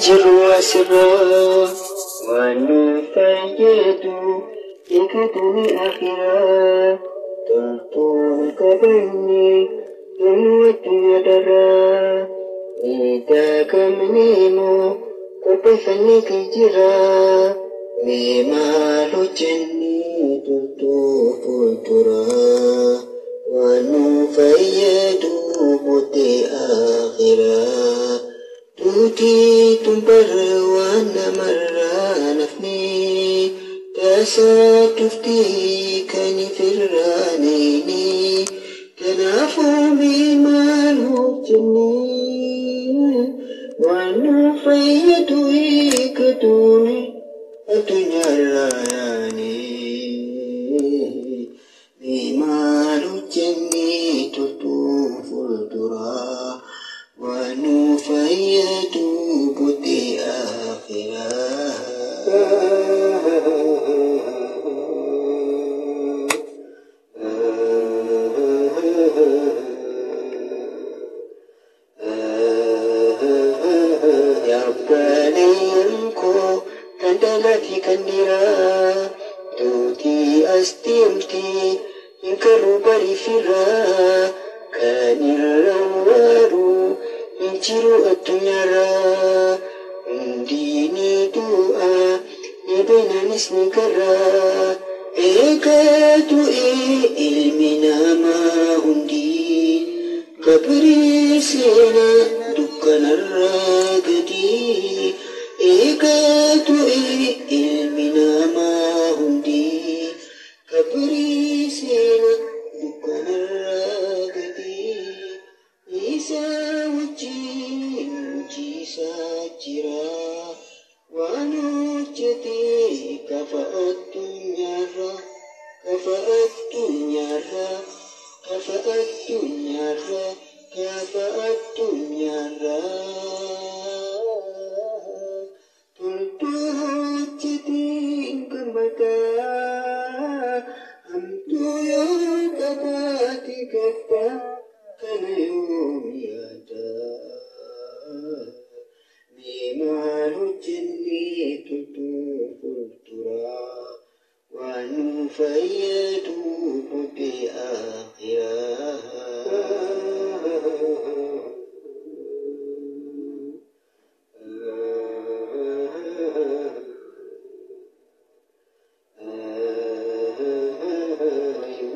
Jiru asirraa waan nu fayyadu eeggatanii akhiraa toltuun qabanne yommuu addunyaa darraa ni daagamneemo qopheeffannee jira mee maal hojjennee toltuu fuulduraa waan nu fayyadu booddee akhiraa. Tuuti tumbar waan namarraa nafni tasaa tufti kan ifirraanini kanaafuu mee maal hojjennee waan nu fayyadu eeggatuuni addunyaarraa yaane mee maal hojjennee toltuu fuulduraa. Waan nu fayyadu booddee akhiraa. Yaa obboleeyyan koo kan dhalaa fi kan dhiiraa duutii as deemti hin karuu bariifiraa kan irra waaru. Injiru addunyaarraa hundi ni du'a ni beenanis ni garraa eegaa du'e ilmi namaa hundi qabrii seenaa dukkanarraa gadi eegaa du'e ilmi namaa hundi qabrii seenaa dukkanarraa gadi. Isa wajjin hojiisaa jira waan hojjete kafa addunyaarra kafa addunyaarra kafa addunyaarra kafa addunyaarra toltuu hojjete gammadaa hamtuu yoo qabaate gaddaa. Kana yoom yaada mee maal hojjennee toltuu fuulduraa waan nu fayyadu booddee akhiraa.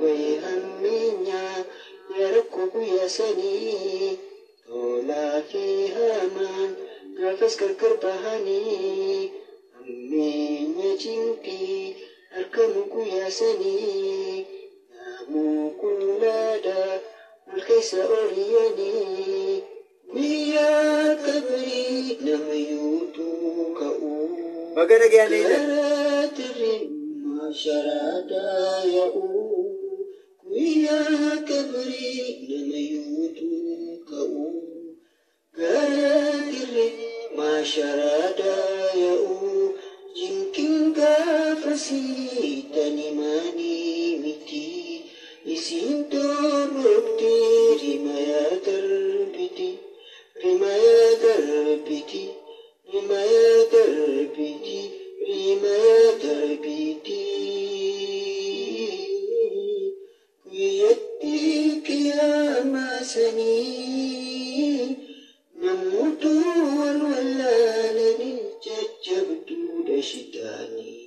Way hammeenyaa yaa rakkoo guyyaa sanii tolaa fi hamaan gaafas gargar bahanii hammeenya cinqii argamu guyyaa sanii namuu qullaadha wal keessa oriyanii guyyaa qabrii nama yootuu ka'u. Baga dhaga'anii Gara dirree sharaadaa yaa'u. Guyyaa qabrii nama yootuu ka'u. Gara dirree maasharaadaa yaa'u. Jinqiin gaafasii tanimaanii miti. Isin torrobdee rimayaa darbiti. Rimayaa darbiti. Rimayaa darbiti. Rimayaa darbiti. Guyyatti qiyaamaa sanii namoota wal wallaalanii jajjabduudha shitaanii.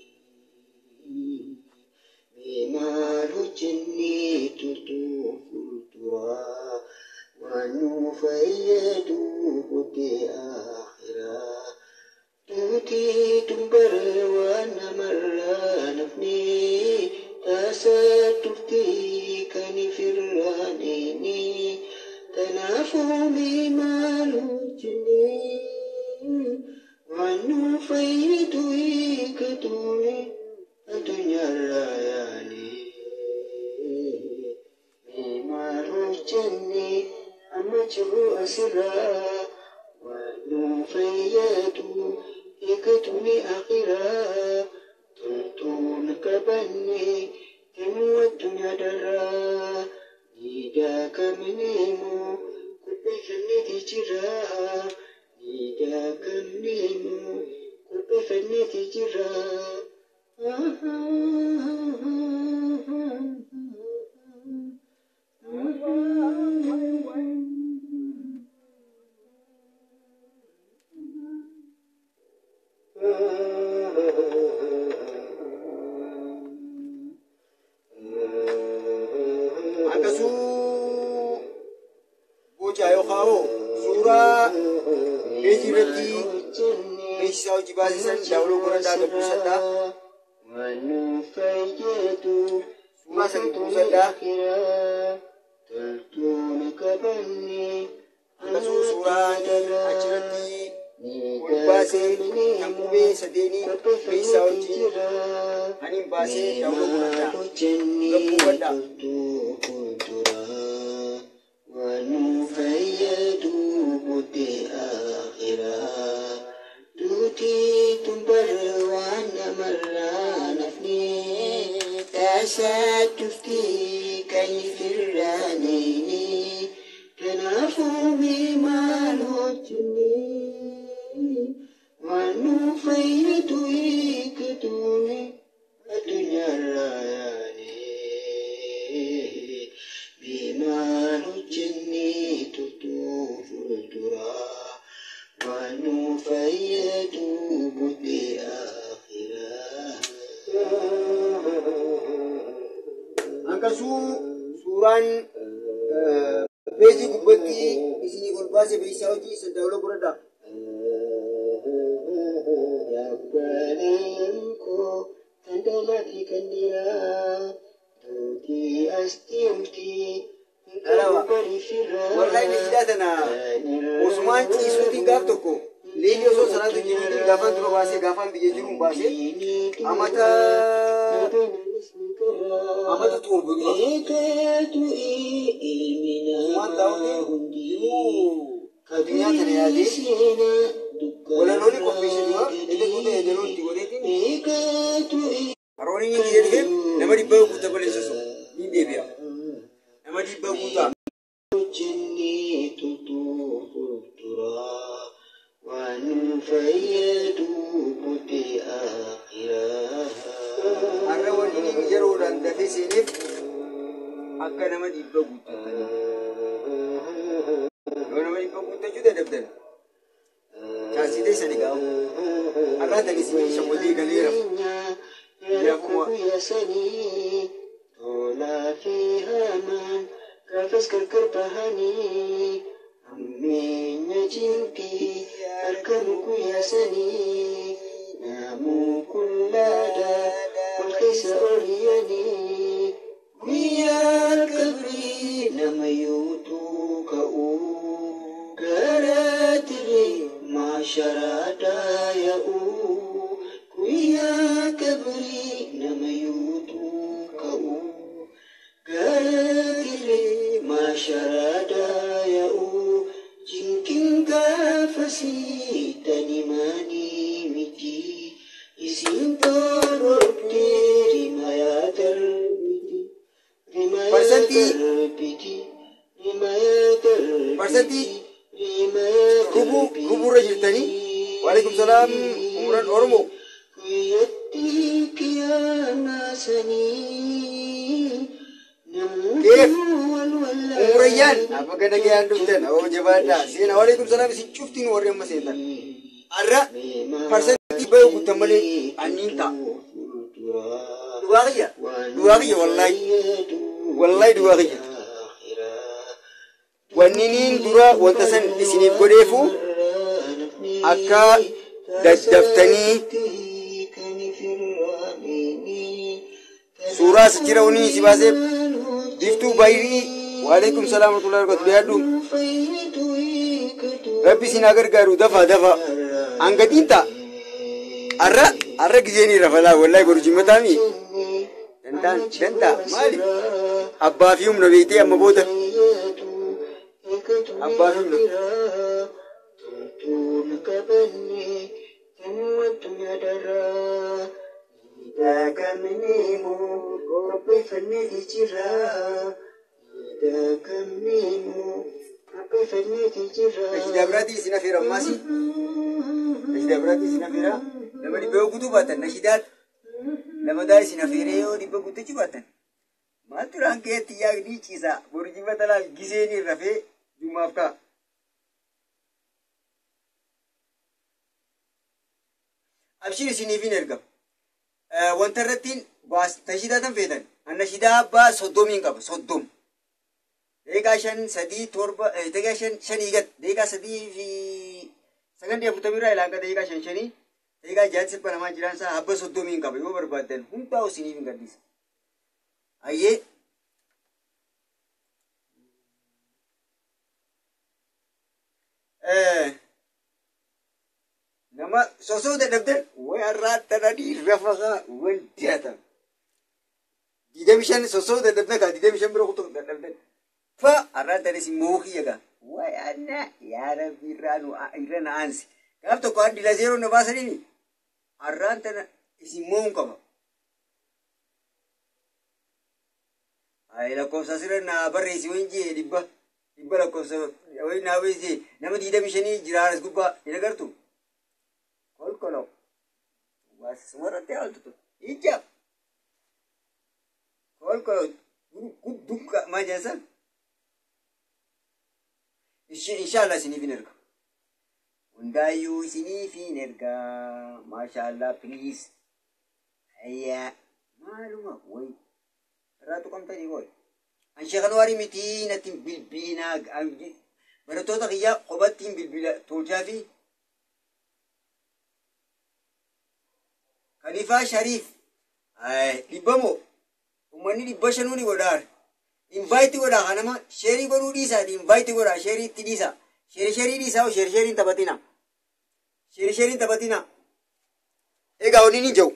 Mee maal hojjennee toltuu fuulduraa waan nu fayyadu booddee akhiraa. Tuuti tumbar waan namarraa nafni tasaa tufti kan ifirraanini kanaafuu mee maal hojjennee waan nu fayyadu eeggatuuni addunyaarraa yaane. Mee maal hojjennee amma jirru asirraa waan nu fayyadu eeggatuni akhiraa toltuun qabanne deemuu addunyaa darraa ni daakamneemo qopheeffannee jira. Akkasuu boca yookaan suuraa peejii irratti beeksisaa hojii baasisan daawuloo godhadhaa gabbuusadhaa. Suuraa sana gabbuusadhaa. Akkasuu suuraan achirratti ol baasee kan qubee sadeenii beeksisaa hojii aniin baasee daawuloo godhadhaa. Gabbuufadhaa. Akkasuu suuraan peejii gubbatti isinii ol baasee beeksisaa hojii isa daawuloo godhadhaa. Wallahi nashidaa tana osumaan ciisuutiin gaaf tokko leelii osoo salaatu jiruutiin gaafaan dura baasee gaafaan biyya jiruun baasee amata amata 7 dura. Osumaan taa'uutiin jiruu addunyaa tana yaadee walaloonni qopheesse dura edda tuuta edaloon itti godheetiin haroon inni gisee dhufeef nama 100 guuta baleessa sun ni deebi'a. Nama 100 guutaa. Har'a wanni inni yeroodhaan dafee seeneef akka nama 100 guuttatanii. Yoo nama 100 guuttachuu dadhabdan chaansii teessanii gaafa. Har'aa tani isin shammodee galeera. Parsantii rubuurra jirtanii. Waalaikum salaam umuran Oromoo. Keef umurayyaan abba gada gayaan dhuftan oo jabaadhaa seena. Waalaikum salaam isin cuftiin warri amma seentan. Har'a parsantii baay'ee guutan malee anniin ta'a. Dhugaa kiyya dhugaa kiyya wallaahi wallaahi dhugaa kiyya. Wanni niin dura wanta san isiniif godheefu akka daddaftanii suuraa as jira wanni si baasee biftuu bayirii. Waalaikum salaam warahmatullahi wabarakatuh. Dhiyaadhu. Rabbi isin haa gargaaru dafaa dafaa. Hangatiin ta'a. Har'a har'a gizeen irra falaa wallaahi boru jimmataami. Danda'an danda'a maali? Abbaa fi humna beektee amma booda. Abbaa fi humna. Nashidaa biraatii isin afeera ammaas. Nashidaa biraatii isin afeera. Nama dhibba yoo guutuu baatan nashidaa lamadaa isin afeeree yoo dhibba guuttachuu baatan. Maaltu raan keetti yaa ni ciisa. Borjii batalaaf giseen rafee jumaaf ka'a. Abshir isiniif hin ergama. Wanta irratti nashidaa tan feetan. Nashidaa abbaa 30 qaba 30. Deeqaa 5 3 7 deeqaa 5 5 gad deeqaa 3 fi sagandii 40 irraa ilaa deeqaa 5 5 deeqaa 6 sirba lamaa jiraan isaa abbaa 30 qaba yoo barbaaddan hundaa isiniif hin gaddisa. Ayyee nama sosoo dadhabdan way har'aa tananii rafaqa wal diyaatan. 25 sosoo dadhabdan kaa 25 bira kutu dadhabdan. Fa har'aa tanis mookii egaa. Way anna yaa rabbi irraa nu irra na aansi. Gaaf tokko addi la zeeroo na baasanii har'aan tana isin moo'uun qaba. Ay lakkoofsa asirra na barreessi wayin jee dhibba dhibba lakkoofsa wayin naa barreessi nama 25 jira as gubbaa hin agartu. Kolkolo. Waasumarratti haaltu ija. Kolkolo guddukka maal jedhan inshallah isiniif hin erga. Hundaayyuu isiniif hin erga. Maashaallah please. Ayyaa maaluma wayi. Irraa tuqamtanii wayi. An sheekan waarii mitii natti bilbilinaa barattoota kiyyaa kophattiin bilbila tolchaa fi Khalifa Sharif dhibba moo uummanni 500 ni godhaar. Invite godhaa kanama sheerii godhuu dhiisaati invite godhaa sheerii itti dhiisa. Sheerii dhiisaa sheeriin taphatina. Sheeriin taphatina. Egaa waliin hin jiru.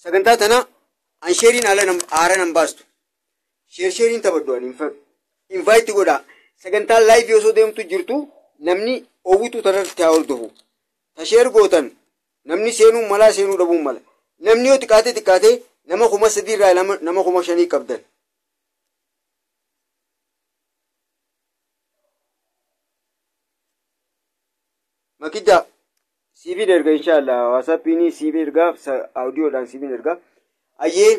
Sagantaa tana an sheeriin ala aara nan baastu. Sheeriin taphadhu ani hin fedhu. Invite godhaa. Sagantaa live osoo deemtu jirtu namni oowwitu tanarratti haa hordofu. Ta sheer gootan namni seenuu malaa seenuu dhabuun mala. Namni yoo xiqqaatee xiqqaatee nama 3000 irraa nama 5000 qabdan. Makidda siifin erga inshallah WhatsAppiin siifin erga audiyoodhaan siifin erga. Ayyee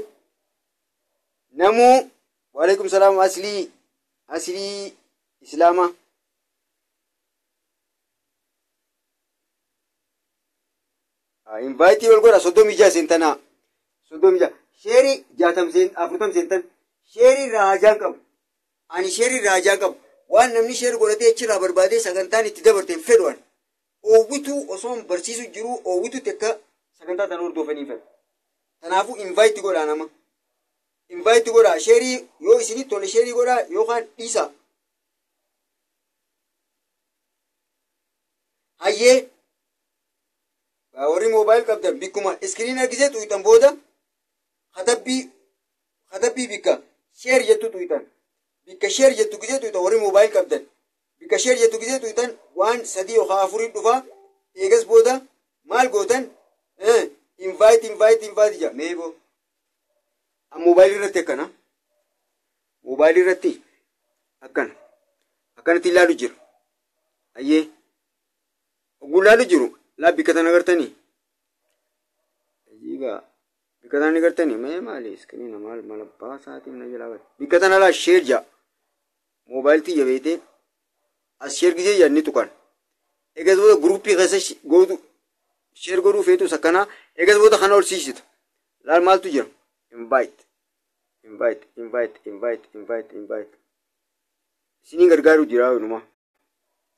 namuu waalaikum salaam aslii aslii islaama. Invite wal godha 36 seentanaa 36 sheerii 60 seen 40 seentan sheerii irraa hajaan qabu. Ani sheerii irraa hajaan qabu. Waan namni sheer godhatee achirraa barbaadee sagantaan itti dabarteen fedhu ani. Oowwituu osoo barsiisu jiru oowwitutti akka sagantaa tana hordofanii fedhu. Kanaafuu invite godhaa nama. Invite godhaa sheerii yoo isinitti tole sheerii godhaa yookaan dhiisaa. Hayyee warri moobaayil qabdan bikkuma iskiriin argisee tuutan booda katabbii bikka sheer jettu tuutan. Bikka sheer jettu gisee tuutan warri moobaayil qabdan. Bikka sheer jettu gisee tuutan waan 3 yookaan 4 dhufaa eegas booda maal gootan invite invite invite jaa meeboo. Moobaayilii irratti akkana. Moobaayilii irratti akkana. Akkanatti ilaalu jira. Ayyee. Oguu ilaalu jiru. Laa bikka tana agartanii. Ajiiba. Bikka tana agartanii. Mee maali iskiriina maal mala baasaatiin na jalaa bate. Bikka tana laa sheer jaa. Moobaayilii jabeetee as sheer gisee jaa ni tuqan. Eegas booda guruppii keessa gootu sheer godhuu feetus akkanaa. Eegas booda kana ol siisita. Laal maaltu jira? Invite. Invite, invite, invite, invite, invite. Isiniin gargaaru jira walumaa.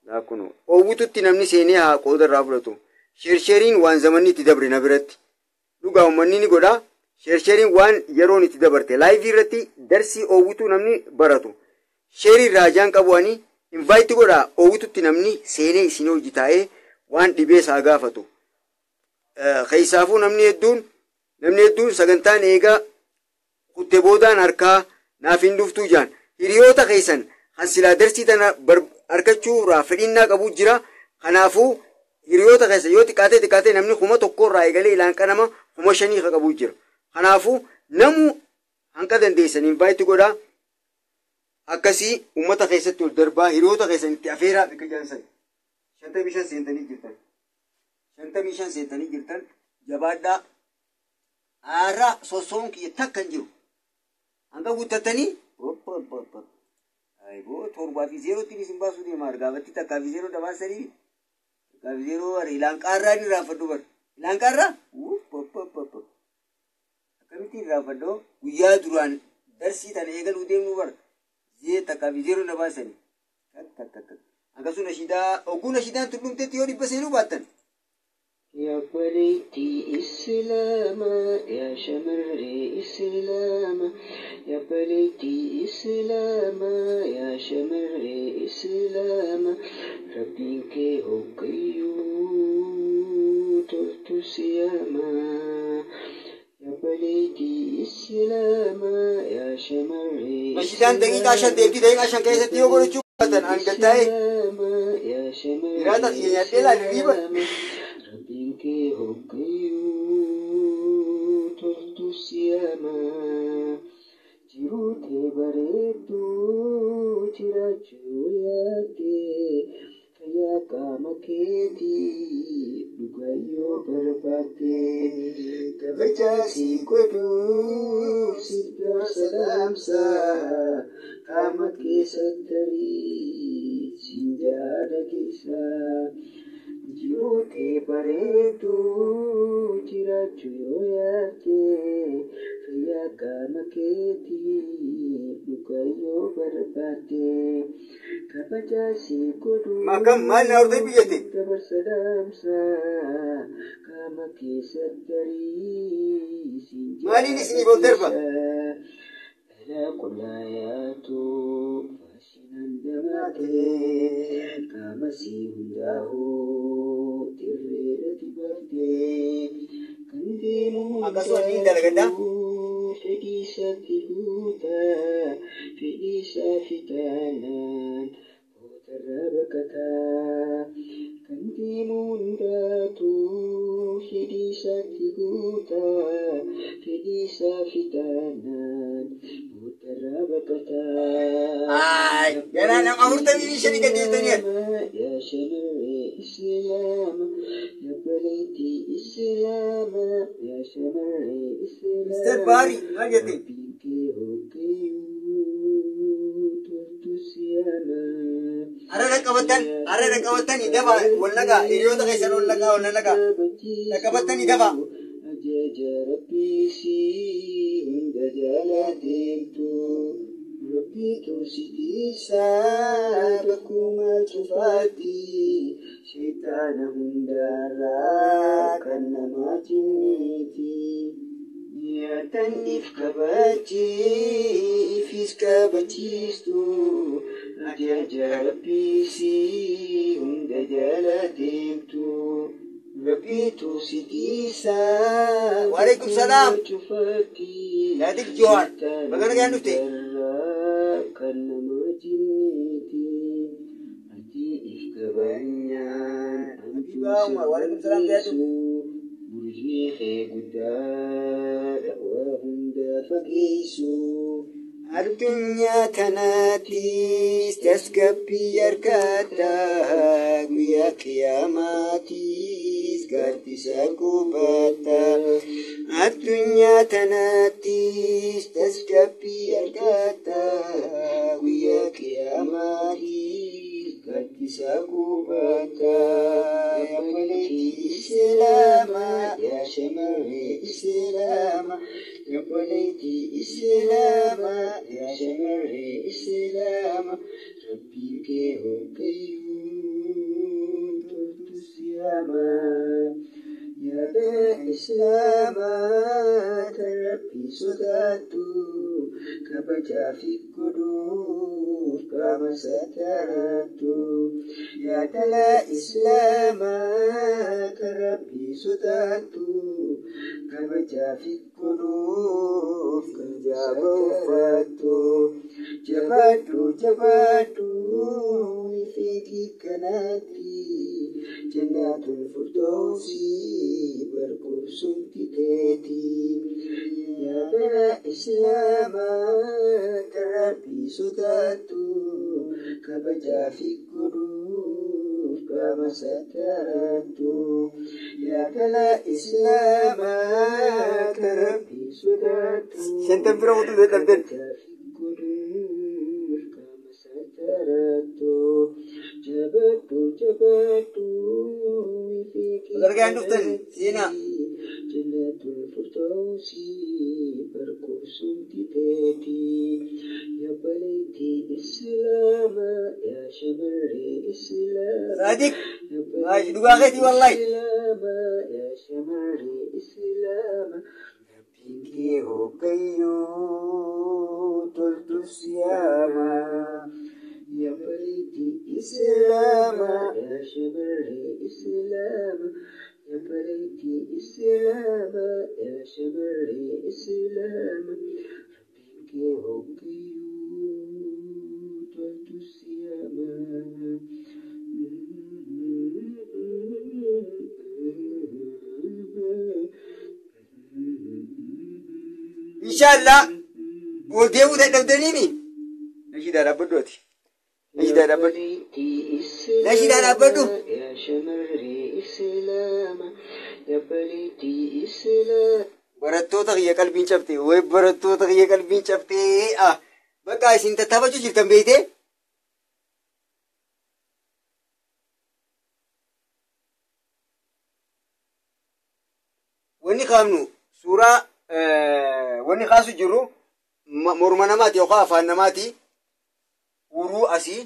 Laa kunoo. Oowwitutti namni seenee haa qooda irraa fudhatu. Sheersheeriin waan zamanni itti dabre na biratti. Dhugaa uummanni ni godhaa. Sheersheeriin waan yeroon itti dabarte. Laayivii irratti darsii oowwituu namni baratu. Sheerii irraa hajaan qabu ani invite godhaa oowwitutti namni seenee isin hojii taa'ee waan dhibee isaa gaafatu. Keessaafuu namni hedduun sagantaan eegaa kuttee boodaan harkaa naaf hin dhuftuu jaan. Hiriyoota keessan kan silaa darsii tana harkachuu irraa fedhinnaa qabu jira. Kanaafuu hiriyoota keessa yoo xiqqaatee xiqqaatee namni 1000 irraa eegalee ilaan qanama 5000 ka qabu jira. Kanaafuu namu hanqa dandeessan invite godhaa. Akkasii uummata keessatti ol darbaa hiriyoota keessanitti afeeraa bikka jaansan. 55 seentanii jirtan. 55 seentanii jirtan. Jabaadhaa. Aaraa sossoon kiyya takka hin jiru. Hanga guuttatanii ayboo 7 fi 0tti isin baasuu deema gaafatti 1 fi 0 dabaasanii 1 fi 0 ilaan qaarraa ni raafadhu bar ilaan qaarraa akkamittiin raafadhu guyyaa duraan darsii tana eegaluu deemnu bar 1 fi 0 dabaasanii akkasuma nashiidaa oguu nashiidaan tullumteetti yoo 100 seenuu baattan. يا بليتي إسلاما يا شمري إسلاما يا بليتي إسلاما يا شمري إسلاما ربك هكيو تلت سياما يا بليتي إسلاما يا شمري Nashiidaan daqiiqaa 5 deemti daqiiqaa 5 keessatti yoo godhachuu baatan hangattaa'e يا شمري Hiraata kiyya nyaadhee laali riiba. ربك هكيو تلت سياما jiruute bareedduu jiraachuu yaadde fayyaa qaama keetii dhugayyoo barbaadde kabajaa si godhuu si salaamsa qaama keessa tarii siin jaada keessa jiruute bareedduu jiraachuu yoo yaadde fayyaa qaama keetii dhugayyoo barbaadde kabajaa si godhuu Makam maal na hordofii biyyatti? dabarsa dhaamsa qaama keessa tarii siin Maaliin isiniif ol darba? Dhalaa qullaa yaatu faashinaan damaatee qaama sii hundaa'uu dirreedha dibaftee kan deemu Akkasuma ni dalagaddaa? fedhii isaatti guutaa fedhii isaa fixaanaan boodarra baqataa kan deemu hundaatu fedhii isaatti guutaa fedhii isaa fixaanaan boodarra baqataa. Ay, ganaa nama 45 gadi jettanii. يا شمر إسلام يا بلدي إسلام يا شمر إسلام Mister Baari maal jette? ربك هكيو تلت سياما Har'a qabattan har'a qabattanii dafa wal nagaa hiriyoota keessan wal nagaa wal nagaa qabattanii dafa. Ajaja Rabbii si hunda jala deemtu Rabbiitu si dhiisaa bakkuma cufaatti shayxaana hundarraa kan namaa jinniiti. Nyaatan if kabajii ifis kabachiistu ajaja Rabbii si hunda jala deemtu. Rabbiitu si dhiisaa Waalaikum salaam. cufaatti Sadiq Johaar baga nagaan dhufte. Kan nama jinniiti ati if kabajnaan Habiba Umar, waalaikum salaam jaatu. Burjii kee guddaadha waa hunda fageessu. Addunyaa tanaattis tasgabbii argatta guyyaa qiyaamaattis gaaddisa qubatta. Addunyaa tanaattis tasgabbii argatta guyyaa qiyaamaattis gaaddisa qubatta. Yaa obboleettii Islaamaa yaa shamarree Islaamaa yaa obboleettii Islaamaa yaa shamarree Islaamaa Rabbiin kee hoggayyuu toltu siyaamaa. Yaada Islaamaa kan Rabbii sodaattu kabajaa fi godhuuf qaama satarattu. Yaada Islaamaa kan Rabbii sodaattu kabajaa fi godhuuf hijaaba uffattu. Jabaadhu jabaadhu fiigii kanatti jannatul firdawsii barqubsumti teeti. Yaada Islaamaa kan Rabbii sodaattu kabajaa fi godhuuf qaama satarattu. Yaa dhala Islaamaa ka Rabbii sodaattu. Shantan bira kutuu dadhabdan. Kabajaa fi godhuuf qaama satarattu. Jabadhu jabadhu ifee Gargaan dhuftan seenaa. Jannatul Firdausi barkursumti teeti. Yaa baleetii Islaamaa yaa shamarree Islaamaa. Saadiq maashi dhugaa keetii wallaahi. Islaamaa yaa shamarree Islaamaa. Rabbiin kee hoggayyuu toltu siyaamaa. Yaa baleetii Islaamaa yaa shamarree Islaamaa. Yaa baleetii Islaamaa yaa shamarree Islaamaa. Rabbiin kee hoggayyuu toltu siyaamaa. Inshaallah ol deemuu dadhabdaniimi. Nashiidaa dhaabbadhu ati. Nashiidaa dhaabbadhu. Nashiidaa dhaabbadhu. Yaa shamarree Islaamaa yaa baleetii Islaamaa. Barattoota kiyya qalbiin cabte way barattoota kiyya qalbiin cabte ah bakka isin tattaafachuu jirtan beeyte. Wanni kaafnu suuraa wanni kaasu jirru morma namaati yookaan afaan namaati. Uruu asii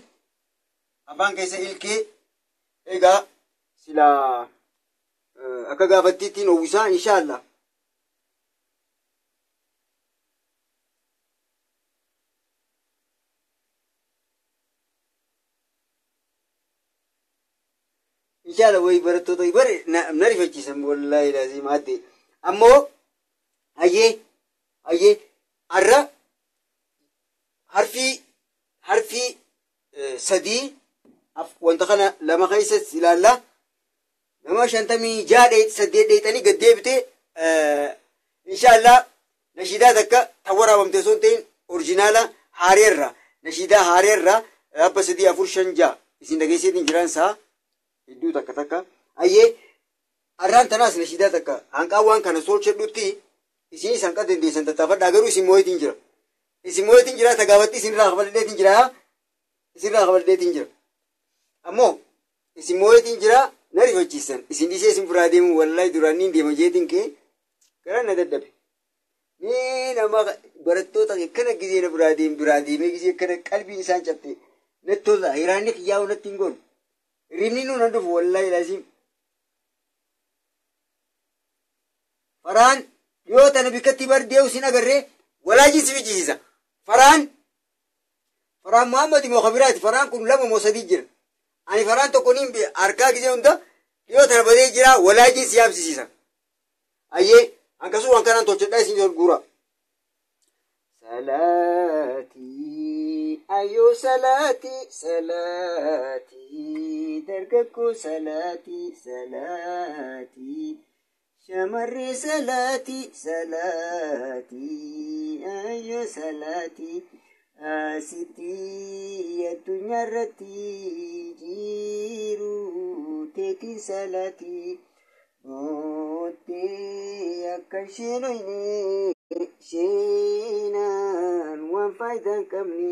afaan keessa ilkee egaa silaa akka gaafattiittiin uwwisaa inshaallah. Inshallah way barattoota bare na rifachiisan wallaahi laziim adde. Ammoo hayyee hayyee har'a harfii sadii wanta kana lama keessa ilaalla. Nama 56 8 dheeyxanii gad deebite inshallah nashiidaa takka tan waraabamte osoo hin ta'in orjinaala haareerra nashiidaa haareerra abba 3 4 5 6 isin dhageesseetiin jiran isaa hedduu takka takka ayyee arraan tanaas nashiidaa takka hanqaa waan kana soolchedhutti isinis hanqa dandeessan tattaafadhaa garuu isin mooyitiin jira isin mooyitiin jira tagaafatti isin irraa kafalleetiin jira isin irraa kafalleetiin jira ammoo isin mooyitiin jira na rifachiisan isin dhiisee isin biraa deemu wallaahi duraan niin deema jeetiin kee gara na dadhabe mee nama barattoota akkana gizee na biraa deemu biraa deemee gizee akkana qalbiin isaan cabte natti tola hiraanni kiyyaa'u natti hin goonu rimni nuun hin dhufu wallaahi laziim. Faraan yoo tana bikkatti bar dee'u sin agarree walaajin si fichisiisa. Faraan Faraan Muhammad moo kabiraati faraan kun lama moo sadii jira. Ani faraan tokko niin harkaa gizee hunda yoo tana badee jira walaajin si yaamsisiisa. Ayyee hanqasuu waan kanaan tolchadhaa isin ol guura. Salaatii ayyoo salaatii salaatii dargaggoo salaatii salaatii shamarree salaatii salaatii ayyoo salaatii asitti addunyaarratti jiru teetiin salaatii booddee akka isheen hoyne sheenaan waan faayidaa hin qabne.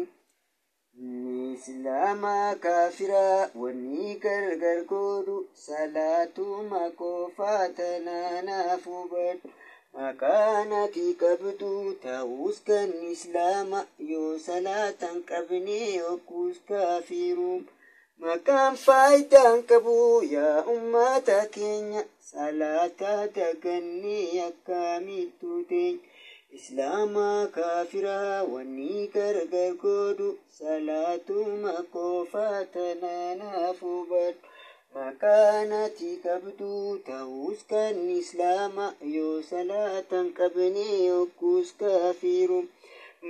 Islaama kaafira wanni gargar godhu salaatuma qofaa tanaanaaf hubadhu. Maqaan ati qabdu ta'us kan islaama yoo salaatan qabne yookus kaafiruum. Maqaan faayidaa hin qabu yaa ummata keenya salaata dagannee akkamittu teenya. Islaama kaafira wanni gargar godhu salaatuma qofaa tanaanaaf hubadhu. Maqaan ati qabdu ta'us kan islaama yoo salaatan qabne yookus kaafiru.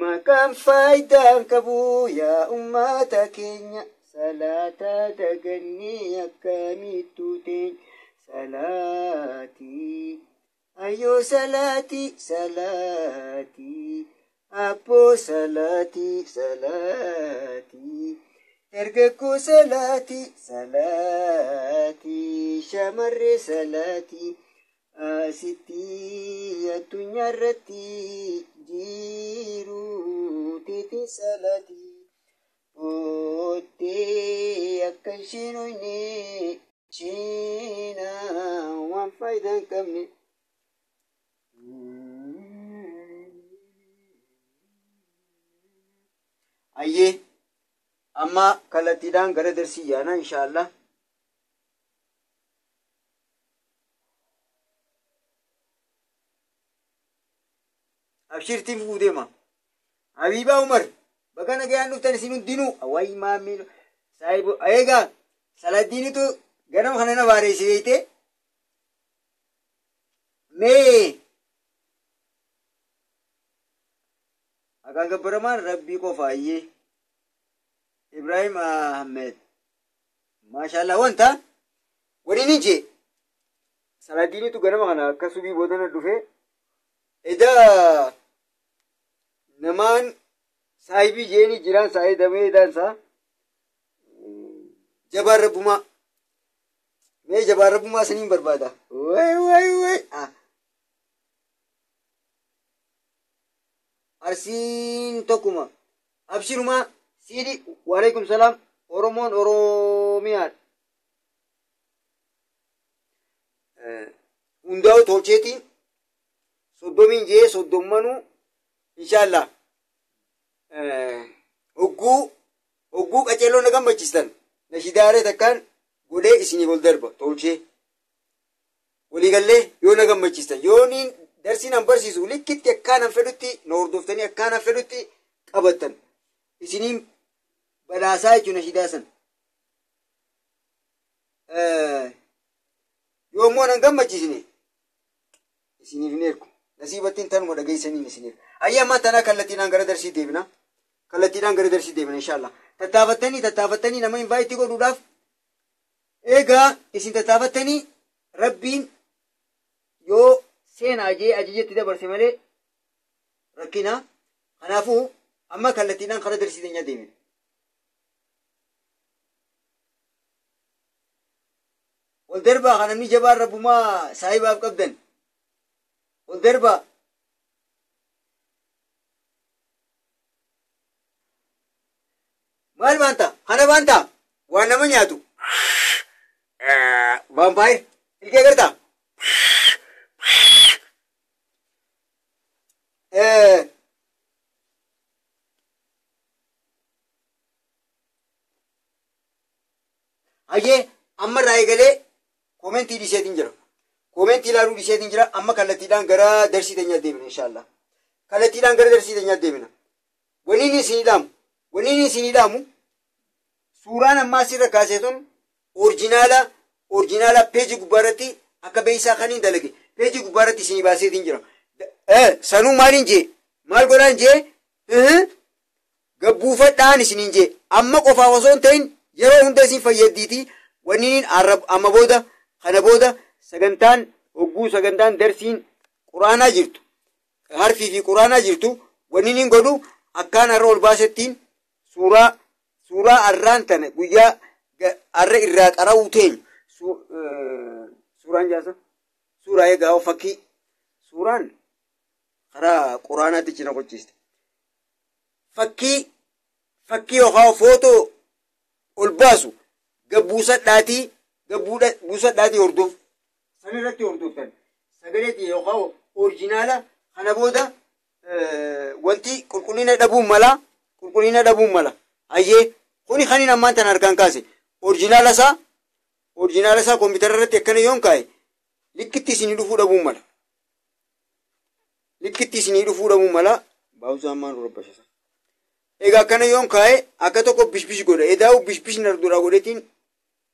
Maqaan faayidaa hin qabu yaa ummata keenya salaata dagannee akkamittu teenya. Salaatii ayyoo salaatii salaatii abboo salaatii salaatii dargaggoo salaatii salaatii shamarree salaatii asitti addunyaa irratti jiru teete salaatii booddee akka isheen hoyne isheen waan faayidaa hin qabne. Ayyee amma kallattiidhaan gara darsii yaana inshaallah. Abshirtiin fuudhee deema. Habiibaa Umar bakka nagayaan dhuftan isin hundinuu wayi maamii saahibu eegaa Saladiinitu ganama kana na baareesse beeyte mee Akaan gabbaramaan rabbii qofa ayyee Ibrahim Ahmed maashaallah wanta waliin hin jee Saladiinitu ganama kana akka subii boodana dhufe edaa namaan saahibii jeeni jiraan saahii damee edaansaa jabaan rabbumaa mee jabaan rabbumaa saniin barbaada way way way Arsiin tokkuma abshirumaa siidi waalaikum salaam Oromoon Oromiyaadha. Hundaa'u tolcheetiin 30 jee 30 inshaallah hogguu qaceelloo na gammachiistan nashidaaree takkaan godhee isiniif ol darba tolchee waliigallee yoo na gammachiistan yoo niin darsiin an barsiisu likkitti akkaan an fedhutti na hordoftanii akkaan an fedhutti qabattan isiniin badhaasaa jechuun nashidaa san. Yoo immoo nan gammachiisne isiniif hin ergu nasiibattiin tanuma dhageessaniin isin ergu. Ayyaa ammaa tanaa kallattiidhaan gara darsii deebina. Kallattiidhaan gara darsii deebina inshaallah. Tattaafattanii nama invaayitii godhuudhaaf eegaa isin tattaafattanii rabbiin yoo seenaa jee ajajatti dabarse malee rakkina. Kanaafuu amma kallattiidhaan karaa darsii teenyaa deemina. Wal darbaa kan namni jabaan rabbumaa saahibaaf qabdan. Wal darbaa. Maal baanta? Kana baanta? Waan nama nyaatu. Vaampaayir. Ilkee agartaa? Hayyee amma irraa eegalee koomentii dhiiseetiin jira. Koomentii ilaaluu dhiiseetiin jira. Amma kallattiidhaan gara darsii teenyaa deemina inshaallah. Kallattiidhaan gara darsii teenyaa deemina. Waliin isinii dhaamu. Waliin isinii dhaamu. Suuraan ammaa asirra kaasee tun orjinaala peejii gubbaarratti akka beeysaa kan hin dalage peejii gubbaarratti isinii baaseetiin jira. Sanuu maaliin jee? Maal godhaan jee? Gabbuufadhaan isiniin jee. Amma qofaaf osoo hin ta'in yeroo hunda isin fayyaddiitii wanniin amma booda kana booda sagantaan hogguu sagantaan darsiin quraanaa jirtu harfii fi quraanaa jirtu wanniin godhu akkaan har'a ol baasettiin suuraa arraan tana guyyaa har'a irraa qara'uu teenyu suuraan jaasa suuraa eegaa fakkii suuraan karaa quraanaatti cina qochiiste fakkii yookaan footoo ol baasu gabbuusadhaatii hordof san irratti hordoftan sagaleetii yookaan orjinaala kana booda wanti qulqullina dhabuun mala hayyee kuni kanin ammaan tan harkaan kaase orjinaala isaa koompitara irratti akkana yoon kaa'e likkitti isinii dhufuu dhabuun mala baawusaa ammaan rabbashasa. Egaa akkana yoon kaa'e akka tokko bishbish godha. Edaa'u bishbish na dura godhetiin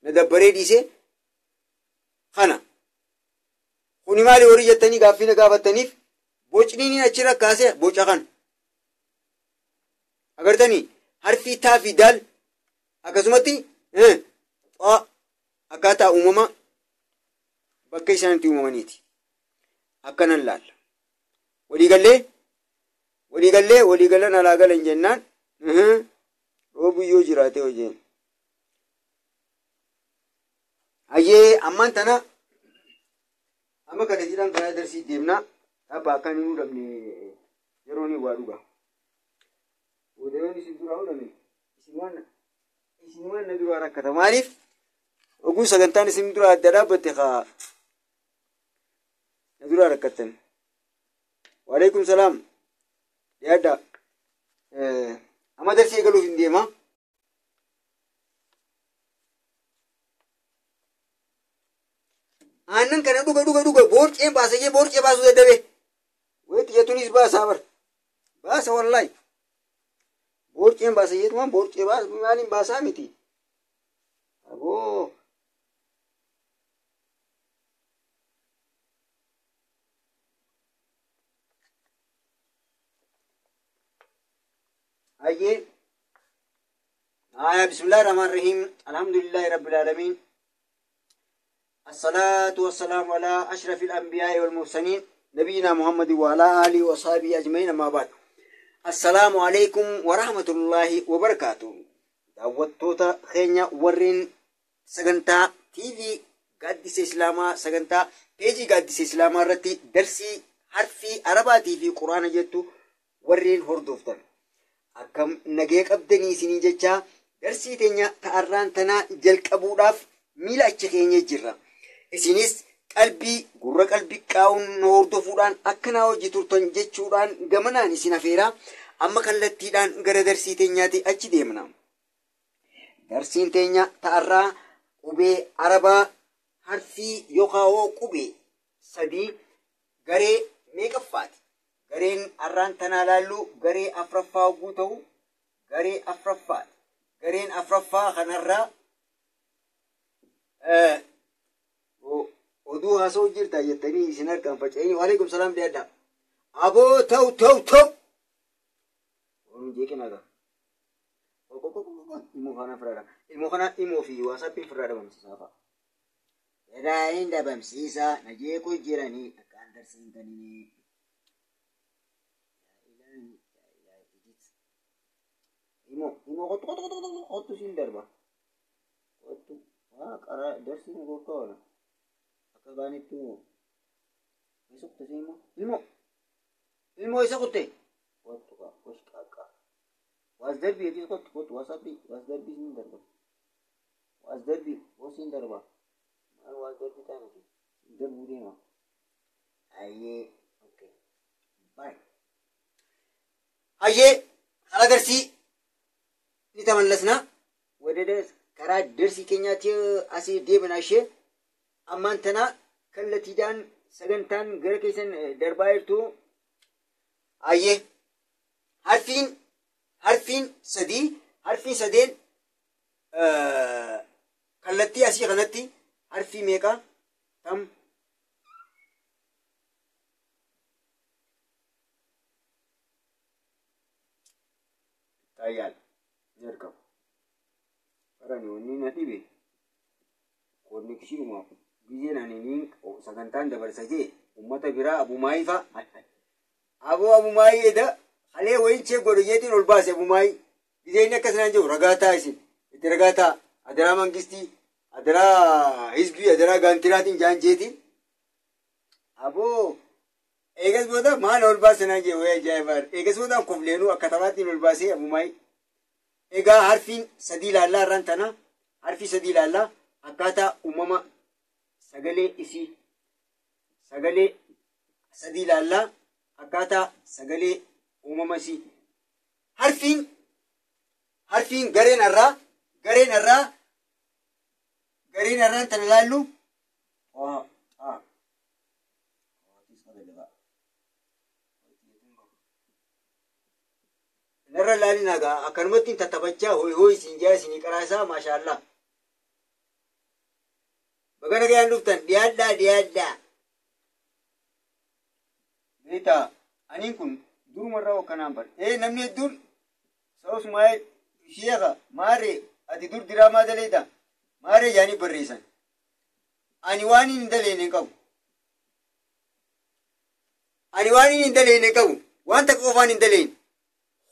na dabbaree dhiise kana. Kuni maali horii jettanii gaaffii na gaafattaniif bocni inni achirra kaase boca kana. Agartanii harfii taa fi daal akkasumatti akkaataa uumama bakka isaan itti uumamaniiti. Akkanan laalla. Waliigallee Waliigallee waliigalan alaa galan jennaan roobu yoo jiraate hojeen. Hayyee ammaan tana amma kana jedhan karaa darsii deemna. Tapha akkan hin hudhamne yeroo ni waa dhuga. Odeyoon isin duraa hudhame isin waan na duraa rakkata. Maaliif oguu sagantaan isin duraa adda dhaabbatte haa na duraa rakkattan. Waalaikum salaam. Yaadda. Amma darsii eegaluuf hin deema. Aannan kana dhuga dhuga dhuga boorceen baasa jee boorcee baasuu dadhabe. Wayitti jetuunis baasaa bara. Baasa wallaahi. Boorceen baasa jeetumaan boorcee baasa maaliin baasaa miti. Aboo. Hayyee. آية بسم الله الرحمن الرحيم الحمد لله رب العالمين الصلاة والسلام على أشرف الأنبياء والمرسلين نبينا محمد وعلى آله وصحبه أجمعين أما بعد السلام عليكم ورحمة الله وبركاته. Daawwattoota keenya warreen sagantaa TV Gaaddisa Islaamaa sagantaa peejii Gaaddisa Islaamaa irratti darsii harfii Arabaatii fi Quraana jettu warreen hordoftan akkam nagee qabdanii isinii jechaa darsii teenya ta'arraan tanaa jalqabuudhaaf miila achi keenya jirra. Isinis qalbii gurra qalbii qaa'uun hordofuudhaan akkanaa hojii turtan jechuudhaan gamanaan isin afeeraa amma kallattiidhaan gara darsii teenyaatti achi deemna. Darsiin teenya ta'arraa qubee Arabaa harfii yookaan qubee sadii garee meeqaffaati? Gareen arraan tanaa laallu garee afraffaa hogguu ta'u garee afraffaati. Gareen afraffaa kanarraa oduu haasa'u jirta jettanii isin harkaan faca'anii waalaikum salaam dhiyaadha. Aboo ta'u ta'u ta'u. Oon jeeqina gaa. Ilmoo kana firaadha. Ilmoo kana ilmoo fi waasaappiin firraa dhabamsiisaa fa'a. Fedhaayin dhabamsiisaa na jeequu jiranii akkaan darsiin kanini. Ilmoo ilmoo qottu qottu qottu qottu qottu siin darba. Qottu waa qara darsiin gogaa oola. Akka gaanittu isa kutte siin immoo ilmoo ilmoo isa kutte. Qottu kaa qosh qaqqaa. Waas darbii yookiis qottu qottu waasaappii waas darbii siin darba. Waas darbii siin darba. Maal waas darbii taanati darbuu deema. Ayyee okay. Bye. Ayyee karaa darsii ni tamallasna. Wadada karaa darsii keenyaatti asii deemna ishee ammaan tana kallattiidhaan sagantaan gara keessan darbaa jirtu. Ayyee harfiin sadii harfiin sadeen kallattii asii kanatti harfii meeqa tam taayyaal jalqabu. Qarani wanni na dhibe konnekshinuma gizeen ani niin sagantaan dabarsa jee uummata biraa abumaayii fa'a. Aboo abumaayii eda halee wayin chee godhu jeetiin ol baase abumaayii. Gizeen inni akkas naan jiru ragaa ta'a isin itti ragaa ta'a adaraa mangistii adaraa hizbii adaraa gaantiraatiin jaan jeetiin. Aboo eegas booda maal ol baase naan jee wayii ajaa'ibaa eegas booda kofleenuu akka taphaatiin ol baasee abumaayii. Egaa harfiin sadii ilaallaa irraan tana harfii sadii ilaallaa akkaataa uumama sagalee isii sagalee sadii ilaallaa akkaataa sagalee uumama isii. Harfiin gareen arraan tana ilaallu narra ilaalin egaa akkanumatti tattaphachaa hooyi hooyi isin jaa isinii qaraasaa maashaallaa. Baga nagayaan dhuftan dhiyaadhaa dhiyaadhaa. Beektaa aniin kun durumarraa akkanaan bara. Namni hedduun sababs maayee sheeka maarree ati dur diraamaa daleeta maarree jaanii barreessan. Ani waan hin daleene qabu. Ani waan hin daleene qabu. Waan takka qofaan hin daleen.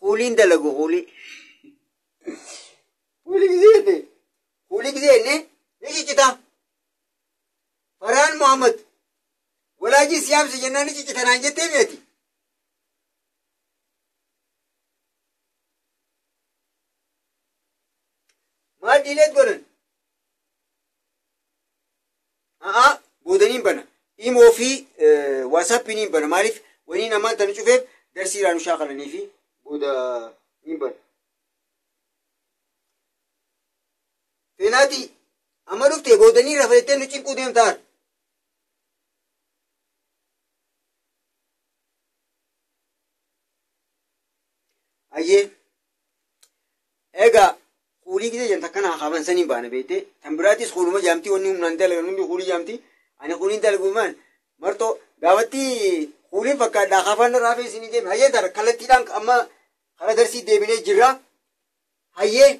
Huuliin dalagu huulii. Huulii gisee jette. Huulii gisee jennee ni ciccita. Farhaan Muhammad. Walaajii siyaamsi jennaan ni ciccita naan jettee mi'ati. Maal diileet godhan? A'aa boodaniin bana. Imoo fi waasaappiin hin bana. Maaliif waniin ammaan tana cufeef darsiiraan shaakalanii fi booda hin bana. Feenaati amma dhuftee boodanii rafa jettee nu cinquu deemtaa. Ayyee egaa kuulii gisee janta kana haaban saniin baana beekte tan biraatis kuuluma jaamtii wanni humnaan dalagan hundi kuulii jaamtii ani kuuliin dalagu maan martoo gaafatti kuuliin fakkaadhaa hafan raafee isinii deeme hayyee tara kallattiidhaan amma kara darsii deebinee jirra hayyee.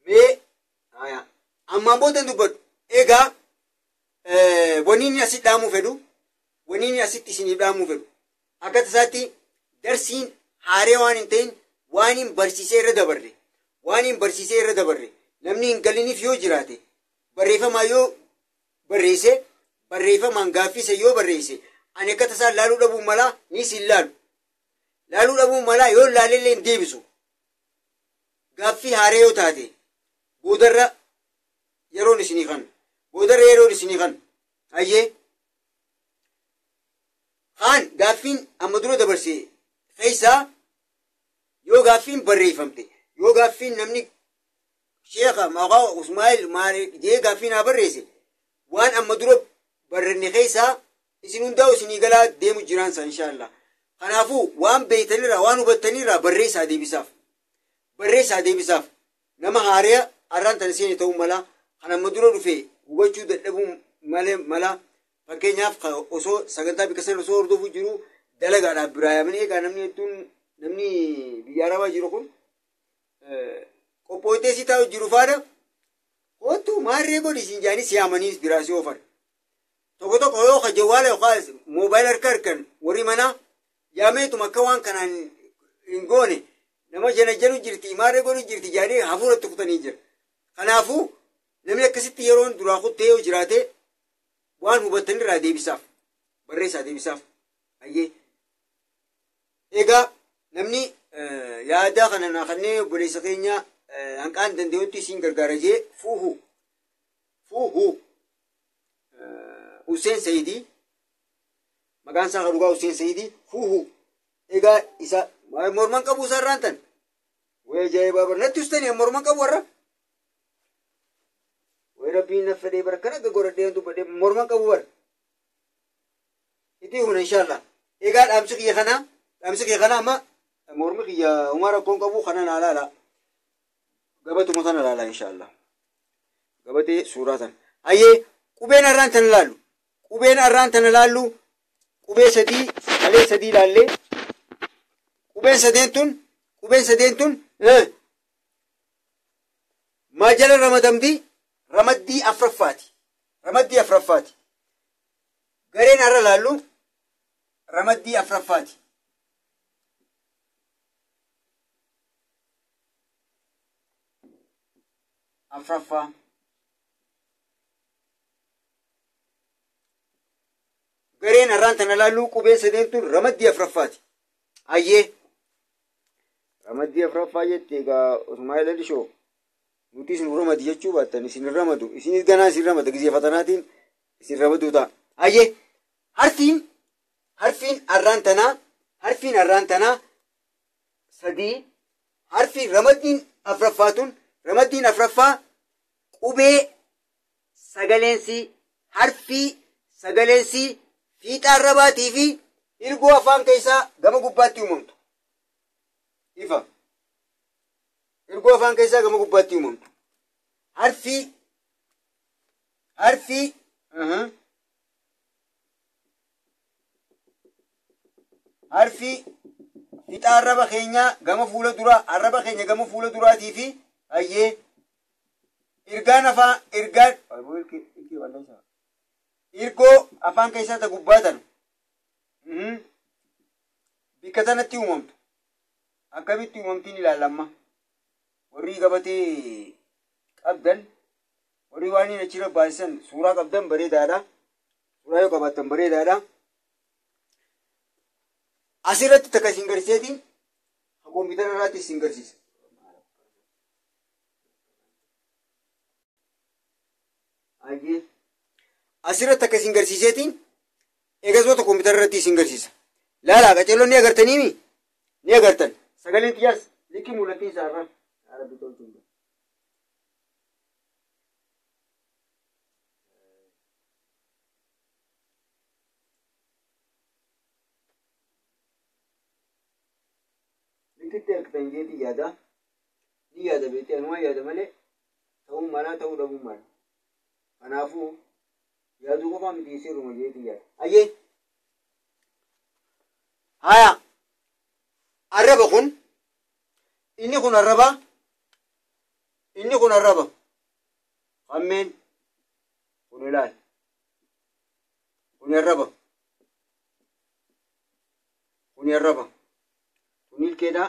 Mee ammaan booda dubbadhu. Egaa wanni inni asitti dhaamuu fedhu, wanni inni asitti isiniif dhaamuu fedhu. Akka tasaatti darsiin haaree waan hin ta'in waan hin barsiisee irra dabarre, waan hin barsiisee irra dabarre namni hin galiniif yoo jiraate barreeffamaa yoo barreesse, barreeffamaan gaaffisa yoo barreesse ani akka tasaan laaluu dhabuu malaa ni isin laalu. Laaluu dhabuu malaa yoo laalellee hin deebisu. Gaaffii haaree yoo taate boodarra yeroon isinii kan boodarra yeroon isinii kan ayyee kaan gaaffiin amma dura dabarse keessaa yoo gaaffiin barreeffamte yoo gaaffiin namni sheekha maqaa Usmaa'il maal jee gaaffiin haa barreesse waan amma dura barreenne keessaa isin hundaa'u isinii galaa deemu jiraansa inshaallah. Kanaafuu waan beeytanirraa waan hubattanirraa barreessaa deebisaaf. Barreessaa deebisaaf nama haaree arraan tana seeni ta'uu mala kan amma dura dhufe hubachuu dadhabuu malee mala fakkeenyaaf osoo sagantaa bikka sana osoo hordofuu jiru dalagaadhaaf biraa yaamanii egaa namni hedduun namni biyya arabaa jiru kun qophooytee si taa'u jiru faana kootu maarree godhi siin jaanii si yaamanii biraa si oofan. Tokko tokko yoo ka jawwaala yookaan moobaayila harka harkan warri manaa yaameetuma akka waan kanaan hin goone nama jana janu jirti maarree godhu jirti jaanii hafuuratti kutanii jira. Kanaafuu namni akkasitti yeroon duraa kuttee yoo jiraate waan hubattanirraa deebisaaf barreessaa deebisaaf. Ayyee egaa namni yaada kana naa kanneen obboleessa keenya hanqaan danda'utti isin gargaara jee fuuhu fuuhu Hussein Saidii maqaan isaa dhugaa Hussein Saidii fuuhu egaa isa morman qabu isaa irraan tan wayii ajaa'ibaa bara natti ustanii morman qabu warra wayii rabbiin na fedhee bara kana godhadhee dubbadhee morman qabu bara itti humna inshaallah. Egaa dhaamsi kiyya kana amma mormi kiyya umaa rakkoon qabu kana naa laala gabatuma sana laala inshaallah gabatee suuraa sana. Hayyee qubeen arraan tana laallu qubeen arraan tana laallu qubee sadii malee sadii laallee qubeen sadeen tun maal jala ramadamti ramaddii afuraffaati ramaddii afuraffaati gareen har'a laallu ramaddii afuraffaati. Afuraffaa gareen har'aan tana laallu qubeen sadeen tun ramaddii afuraffaati. Hayyee ramaddii afuraffaa jette egaa Usmaa'il Alishoo nuti isin ramadi jechuu baattan isin ramadu isinis ganaa isin ramada gizee fatanaatiin isin ramaduu ta'a. Hayyee harfiin har'aan tanaa sadii harfiin ramaddiin afuraffaa tun ramaddiin afuraffaa qubee sagaleensi harfii sagaleensi fiixaa arrabaatii fi irgoo afaan keessaa gama gubbaatti uumamtu. Ifa irgoo afaan keessaa gama gubbaatti uumamtu. Harfii harfii Fiixa arraba keenyaa gama fuula duraa, arraba keenya gama fuula duraatii fi hayyee ergaan afaan ergaan ergoo afaan keessaa ta gubbaa tana bikka tanatti uumamtu. Akkamitti uumamtiin ilaalamma? Warri gabatee qabdan, warri waan inni achirra baasisan suuraa qabdan bareedaadha. Suuraa yoo qabaattan bareedaadha. Asirratti takka isin garsiiseetiin kompiitara irraatti isin garsiisa. Asirratti takka isin garsiiseetiin eegasmoota kompiitara irratti isin garsiisa. Laalaa qaceelloon ni agartaniimi? Ni agartan. Sagaleen xiyyaas likki mul'attii isaarra. Likkitti argitan jeetii yaada. Ni yaada beektee anumaa yaada malee ta'uu mala ta'uu dhabuu mala. Kanaafuu yaaduu qofaa miti sirruma jeetii yaada. Ayyee. Haya. Arraba kun inni kun arraba, inni kun arraba. Hammeen kun ilaal. Kun arraba. Kun arraba. Kun ilkeedha.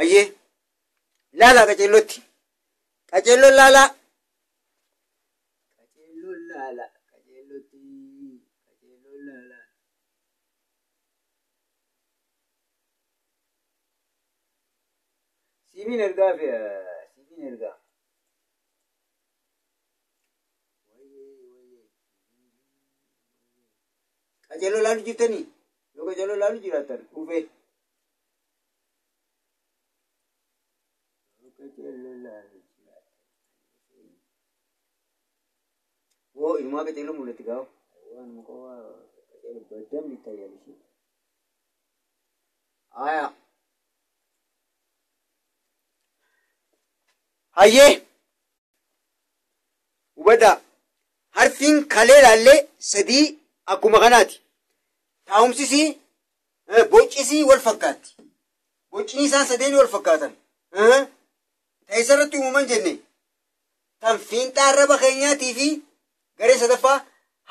Ayyee. Laalaa qaceellotti. Qaceelloon laalaa. Qaceelloon laalaa. Qaceellotti. Qaceelloon laalaa. Siimiin ergaa fi siimiin ergaa. Qaceelloo laalu jirtanii? Yoo qaceelloo laalu jiraattan dhufee. Qaceelloo laalu jiraattan. Woo inumaa qaceelloo mul'atti gaafa. Waan muka qaceelloo baddamni tajaajilchi. Aya. Hayyee. Hubadhaa. Harfiin kalee ilaallee sadii akkuma kanaati. Taa'umsisii boccisii wal fakkaatti. Boccini isaan sadeen wal fakkaatan. Ta'isa irratti uumaman jenne. Tan fiinxaa arraba keenyaatii fi garee sadaffaa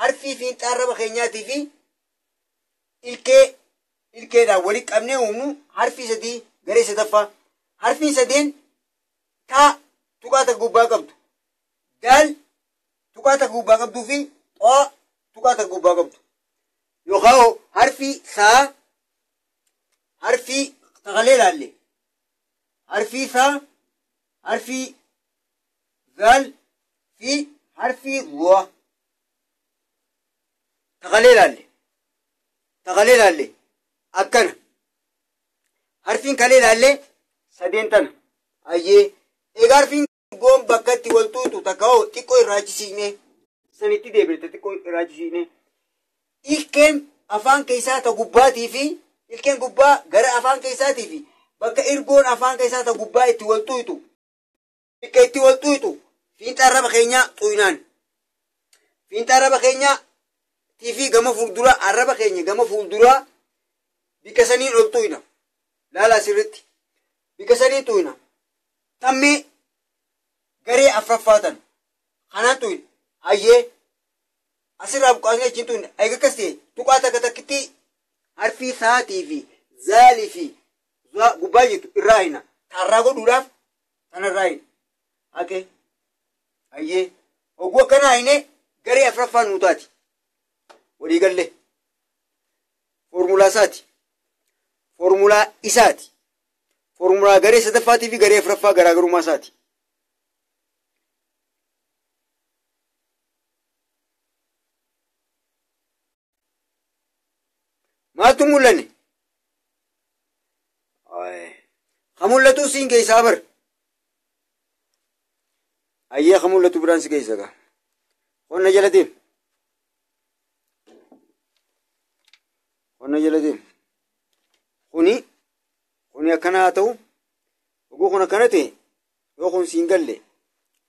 harfii fiinxaa arraba keenyaatii fi ilkeedhaan walitti qabnee uumnu harfii sadii garee sadaffaa. Harfiin sadeen taa tuqaa takka gubbaa qabdu. Daal tuqaa takka gubbaa qabduu fi xoo tuqaa takka gubbaa qabdu. Yookaan harfii saa, harfii takalee ilaalle. Harfii saa, harfii zaal fi harfii du'a. Takalee ilaalle. Takalee ilaalle. Akkana. Harfiin kalee ilaalle sadeen tana. Ayyee. Egaa harfiin goon bakka itti wal tuutu takka hoo xiqqoo irraachisiisne. Sanitti deebite xiqqoo irraachisiisne. Ilkeen afaan keessaa ta gubbaatii fi ilkeen gubbaa gara afaan keessaatii fi bakka ergoon afaan keessaa ta gubbaa itti wal tuutu. Bakka itti wal tuutu fiinxa arraba keenyaa xuynaan. Fiinxa arraba keenyaa fi gama fuulduraa arraba keenya gama fuulduraa bika saniin ol xuyna. Laalaa sirriitti. Bika saniin xuyna. Tammee garee afuraffaa tan. Kanaan xuyna. Hayyee. Asirraa buqqaasnee achiin xuyna. Egaa akkas ta'e tuqaa takka takkitti harfii saatii fi zaalii fi gubbaa jirtu irraa hina. Taarraa godhuudhaaf tanarraa hina. Ake. Hayyee. Hogguu akkanaa hine garee afuraffaa nuu taati. Walii galle. Foormulaa isaati. Foormulaa isaati. Foormulaa garee sadaffaatii fi garee afuraffaa garaagarummaa isaati. Maaltu mul'anne? Ka mul'atu siin keessaa bar. Ayyee ka mul'atu biraan si keessa gaa. Qonna jala deem. Qonna jala deem. Kuni akkana haa ta'u. Oguu kun akkana ta'e yoo kun siin galle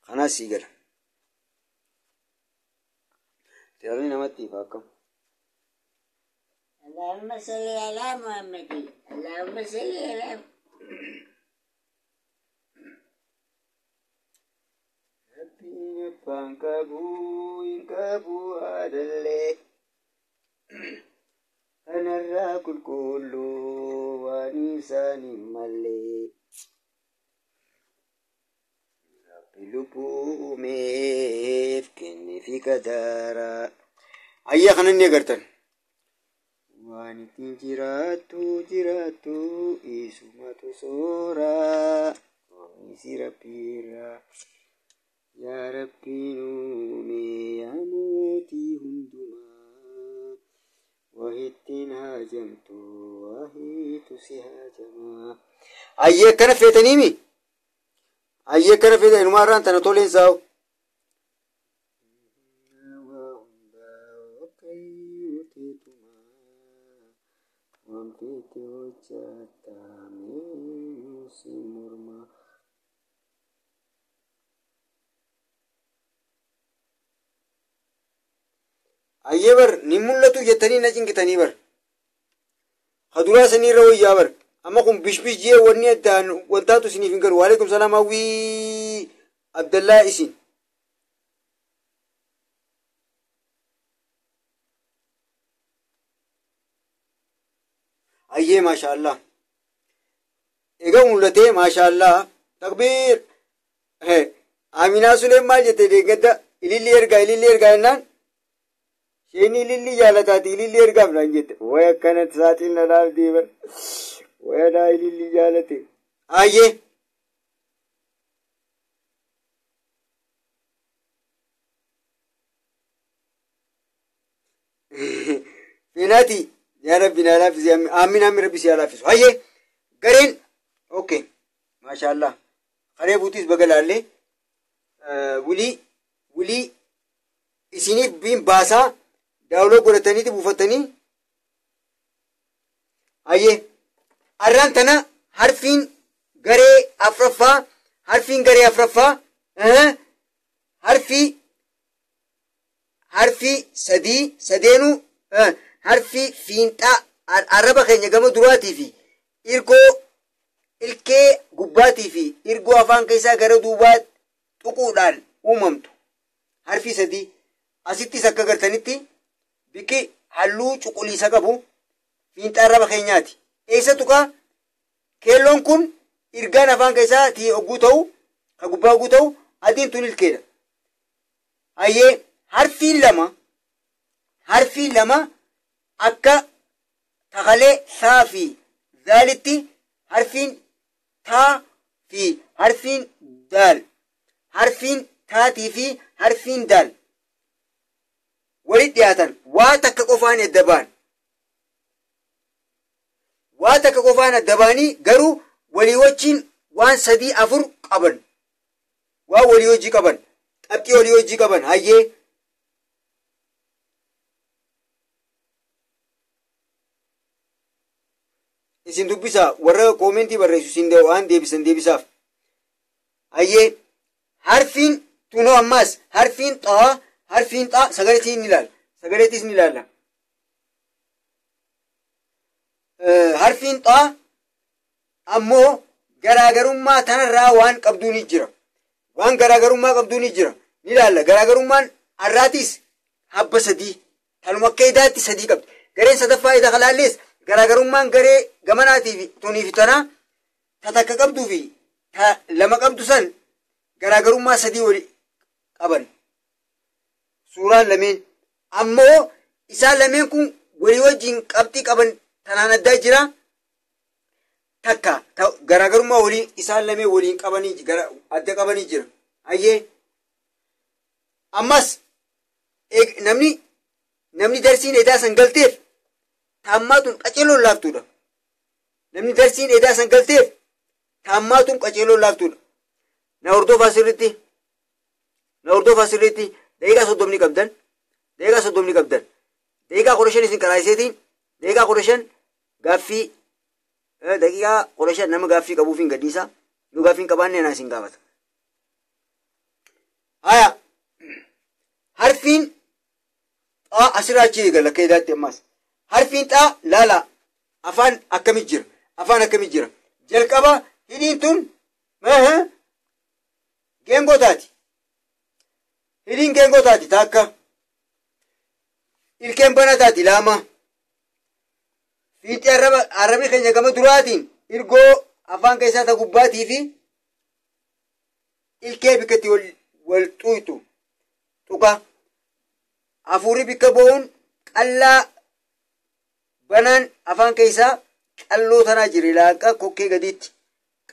kanaas sii gala. Seerri namatti ifa akkam. اللهم صل على محمد اللهم صل على Rabbiin abbaan qabu hin qabu haadhallee. Kanarraa qulqulluu waan isaan hin mallee. Rabbi lubbuu uumeef kenneefi qadaara. Ayyaa kana inni agartan. Waan ittiin jiraattu jiraattu isumatu soora. Oomishni rabbiirraa. Yaa Rabbi nuume yaa mootii hundumaa. Wahittiin haajamtu wahiitu si haajamaa. Ayyee akkana feetaniimi? Ayyee akkana feetan inumaa irraan tana toleen saa'u. Waa hundaa waaqayyo teetumaa. Waan feete hojjetaa meenyu si mormaa. Ayyee bar ni mul'atu jettanii na cinqitanii bar. Kaduraa sanii irra wayyaa bar. Amma kun bishbish jee wanni addaan wantaatu isiniif hin galu. Waalaikum salaam hawwii Abdallaa isin. Ayyee maashaallah. Egaa mul'atee maashaallah. Takbiir. Aminaa Suleen maal jette deeggadda ililli ergaa ililli ergaa jennaan. Isheen ililli jaalataati ililli ergaaf naan jette. Way akkanatti saaxiin na dhaabdee bar. Way anaa ililli jaalate. Ayyee. Feenaati yaa Rabbi naa laaffisi aamin aamin Rabbi si haa laaffisu. Ayyee gareen okay maashaallah. Karee buutiis baga laallee wulii wulii isiniif biin baasaa daawuloo godhataniiti buufatanii. Ayyee arraan tana harfiin garee afraffaa harfiin garee afraffaa harfii harfii sadii sadeenuu harfii fiinxaa arraba keenya gama duraatii fi irgoo ilkee gubbaatii fi irgoo afaan keessaa gara duubaa tuquudhaan uumamtu harfii sadii asittis akka gartanitti bikki halluu cuquliisa qabu fiinxaa arraba keenyaati. Eessa tuqaa? Keelloon kun irgaan afaan keessaa hogguu ta'u ka gubbaa hogguu ta'u adiin tun ilkeedha. Ayyee harfiin lama akka takalee saa fi daalitti harfiin taa fi harfiin daal harfiin taatii fi harfiin daal walitti dhiyaatan waa takka qofaan adda ba'an. Waa takka qofaan adda ba'anii garuu walii wajjin waan sadii afur qaban. Waan walii wajjii qaban. Qabxii walii wajjii qaban. Hayyee. Isin dubbisaa warra koomentii barreessu isin waan deebisan deebisaaf. Hayyee harfiin tunoo ammaas harfiin xaa harfiin xaa sagaleetiin ni ilaalla. Sagaleetis ni ilaalla. Harfiin xaa ammoo garaagarummaa tanarraa waan qabduu ni jira. Waan garaagarummaa qabduu ni jira. Ni ilaalla. Garaagarummaan har'aatis habba sadii. Tanuma akka idaatti sadii qabdi. Gareen sadaffaa ida kalaallees garaagarummaan garee gamanaatii fi tunii fi tanaa ta takka qabduu fi ta lama qabdu san garaagarummaa sadii wali qaban. Suuraan lameen ammoo isaan lameen kun walii wajjin qabxii qaban tanaan addaa jira. Takka garaagarummaa walii isaan lameen waliin qabanii adda qabanii jira. Hayyee ammas namni darsiin edaa san galteef taammaatuun qaceeloon laaftuudha. Namni darsiin edaa san galteef taammaatuun qaceeloon laaftuudha. Na hordofaa sirriitti. Na hordofaa sirriitti. Daqiiqaa 30 qabdan. Daqiiqaa 30 qabdan. Daqiiqaa 15 isin qaraa'iseetiin daqiiqaa 15 gaaffii daqiiqaa 15 nama gaaffii qabuuf hin gadhiisa. Yoo gaaffii hin qabaanne anaa isin gaafata. Haya harfiin xaa asirraa achi eegala akka edaatti ammas. Harfiin xaa laala afaan akkamii jira? Afaan akkamii jira? Jalqaba hidhiin tun geengoo taati. Hidhiin geengoo taati takka. Ilkeen bana taati lama. Fiixee arrabni keenya gama duraatiin irgoo afaan keessaa ta gubbaatii fi ilkee bikkatti wal xuuxu tuqa. Hafuurri bikka bo'uun qallaa banaan afaan keessaa qalloo tanaa jira laaqa kokkee gadiitti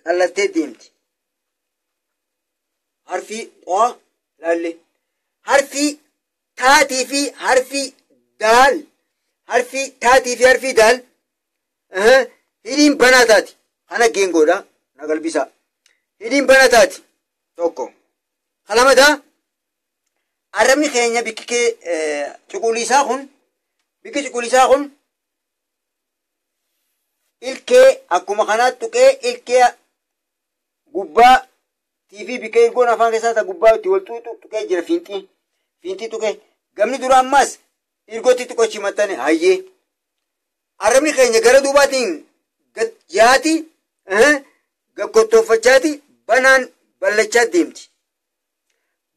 qallattee deemti. Harfii xoo laalle. Harfii taatii fi harfii daal. Harfii taatii fi harfii daal. Hidhiin banaa taati. Kana geengoodha. Na galbisaa. Hidhiin banaa taati. Tokko. Kalamadaa arrabni keenya bikki kee cuquliisaa kun bikki cuquliisaa kun ilkee akkuma kanaa tuqee ilkee gubbaa TV bikka ergoon afaan keessaa ta gubbaa itti wal xuuxu tuqee jira fiinxii. Fiinxii tuqee gamni dura ammas ergootti tuqochi maxxane hayyee. Arrabni keenya gara duubaatiin yaati gakkottooffachaati banaan ballachaa deemti.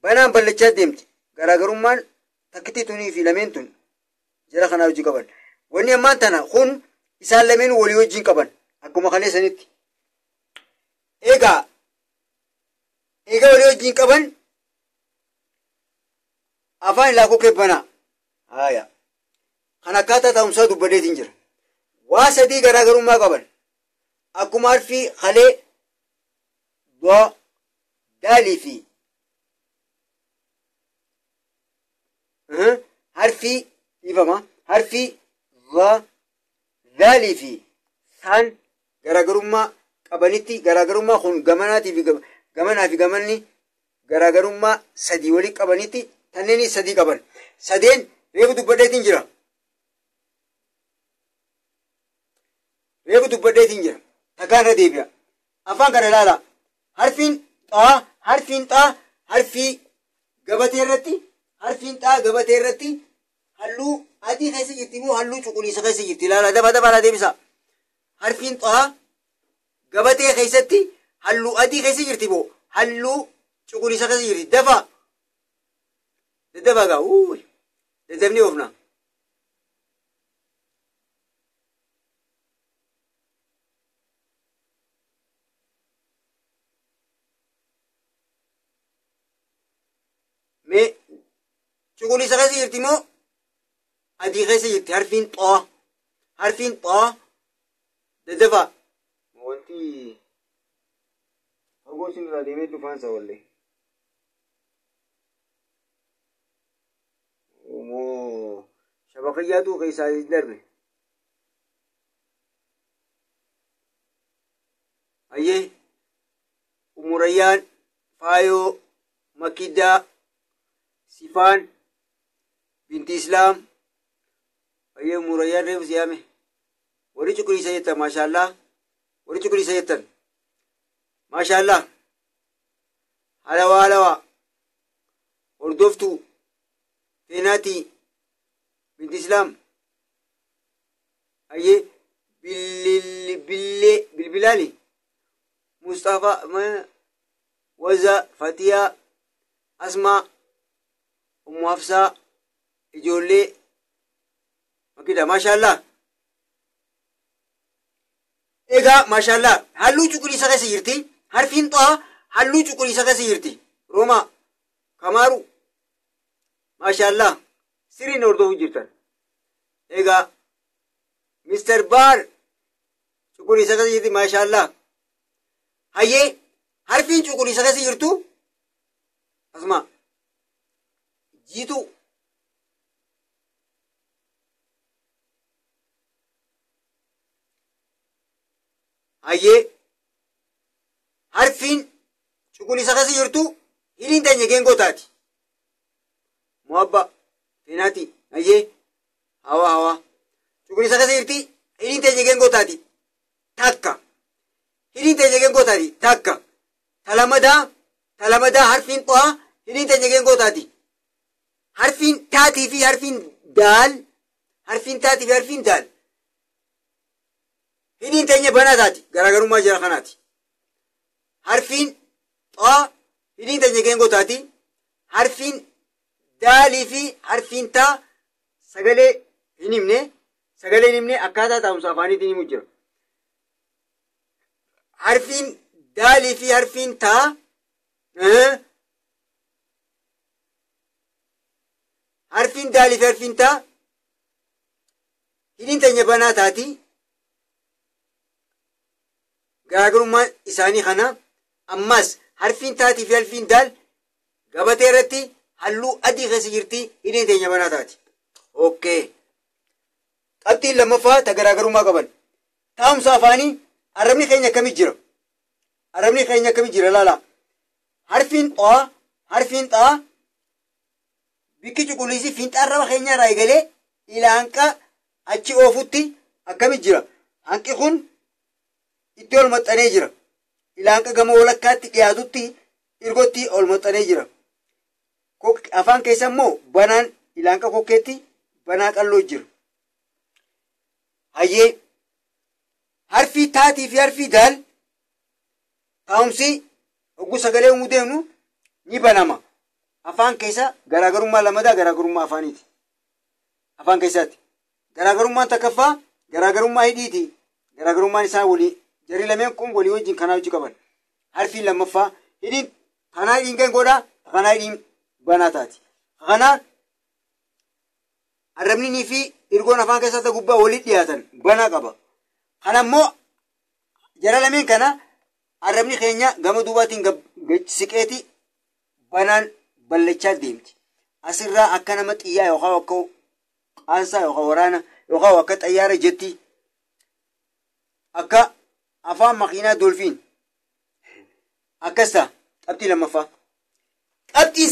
Banaan ballachaa deemti. Garaagarummaan takkitii tunii fi lameen tun jara kanaa hojii qaban. Wanni ammaan tana kun isaan lameen walii wajjin qaban akkuma kaleessanitti. Egaa walii wajjin qaban afaan ilaa kokkee banaa. Haaya. Kan akkaataa taa'umsaa dubbadeetiin jira. Waa sadii garaagarummaa qaban. Akkuma harfii halee, doo, daalii fi harfii dhiifama. Harfii va, daalii fi saan garaagarummaa qabanitti garaagarummaa kun gamanaatii fi gamanaa fi gamanni garaagarummaa sadii walii qabanitti tanneen sadii qaban. Sadeen reefu dubbadheetiin jira. Reefu dubbadheetiin jira. Takkaan irra deebi'a. Afaan kana ilaala. Harfiin xaa, harfiin xaa, harfii gabatee irratti, harfiin xaa gabatee irratti halluu adii keessa jirti moo halluu cuquliisa keessa jirti? Ilaala dafa dafa irraa deebisa. Harfiin xaa gabatee keessatti halluu adii keessa jirti moo halluu cuquliisa keessa jirti? Dafa. Daddafa gaa. Uuy. Daddafnee oofna. Mee cuquliisa keessa jirti moo adii keessa jirti? Harfiin xoo. Harfiin xoo. Daddafa. Wanti fagoo isin irraa deemee dhufaansa wallee. Moo shabakayyaatu keessaa darbe. Hayyee Umurayyaan, Faayoo, Makiddaa, Sifaan, Binti Islaam. Hayyee Umurayyaan reefu siyaame. Warri cuquliisa jettan maashaallaa. Warri cuquliisa jettan maashaallaa. Halawaa halawaa. Hordoftuu. Feenaatii. Binti Islaam. Hayyee bilbillee bilbilaali. Mustafa Waza Fatiyaa Asmaa Ummu Hafsaa ijoollee Makida maashaallaa. Egaa maashaallaa halluu cuquliisa keessa jirti. Harfiin xaa halluu cuquliisa keessa jirti. Roomaa Kamaaru maashaallaa sirriin hordofuu jirtan. Egaa Mr. Baar cuquliisa keessa jirti maashaallaa. Hayyee harfiin cuquliisa keessa jirtu asuma jiitu hayyee harfiin cuquliisa keessa jirtu hidhiin teenya geengoo taati. Muhabba feenaati hayyee hawaa hawaa cuquliisa keessa jirti hidhiin teenya geengoo taati takka. Hidhiin teenya geengoo taati takka. Talamadaa harfiin xaa hidhiin teenya geengoo taati. Harfiin taatii fi harfiin daal Harfiin taatii fi harfiin daal. Hidhiin teenya banaa taati. Garaagarummaa jira kanaati. Harfiin xaa hidhiin teenya geengoo taati. Harfiin daalii fi harfiin taa sagalee hin himne. Sagalee hin himne akkaataa taa'umsa afaaniitiin himu jira. Harfiin daalii fi harfiin taa harfiin daalii fi harfiin taa hidhiin teenya banaa taati. Garaagarummaan isaanii kana. Ammas harfiin taatii fi harfiin daal gabatee irratti halluu adii keessa jirti. Hidhiin teenya banaa taati. Okay. Qabxiin lammaffaa ta garaagarummaa qaban. Taa'umsa afaanii arrabni keenya akkamii jira? Arrabni keenya akkamii jira laala. Harfiin xaa harfiin xaa bikki cuquliisi fiinxa arraba keenyaa irraa eegalee ilaanqa achi oofutti akkamii jira? Hanqi kun itti ol maxxanee jira. Ilaanqa gama walakkaatti dhiyaatutti ergotti ol maxxanee jira. Afaan keessa immoo banaan ilaanqa kokkeetti banaa qalloo jira. Hayyee harfii taatii fi harfii daal taa'umsi hogguu sagalee uumuu deemnu ni banama. Afaan keessa garaagarummaa lamadaa garaagarummaa afaaniiti. Afaan keessaatti garaagarummaan takkaffaa garaagarummaa hidhiiti. Garaagarummaan isaa walii jarri lameen kun walii wajjin kanaa hojii qaban. Harfiin lammaffaa hidhiin kanaa hidhiin geengoodha kanaa hidhiin banaa taati. Kanaa arrabninii fi ergoon afaan keessaa gubbaa walitti dhiyaatan banaa qaba. Kana immoo jara lameen kana arrabni keenya gama duubaatiin siqeeti banaan ballachaa deemti. Asirraa akka nama xiyyaa yookaan akka qaansaa yookaan waraana yookaan akka xayyaara jetti. Akka afaan makiinaa dolfiin. Akkas ta'a qabxii lammaffaa. Qabxiin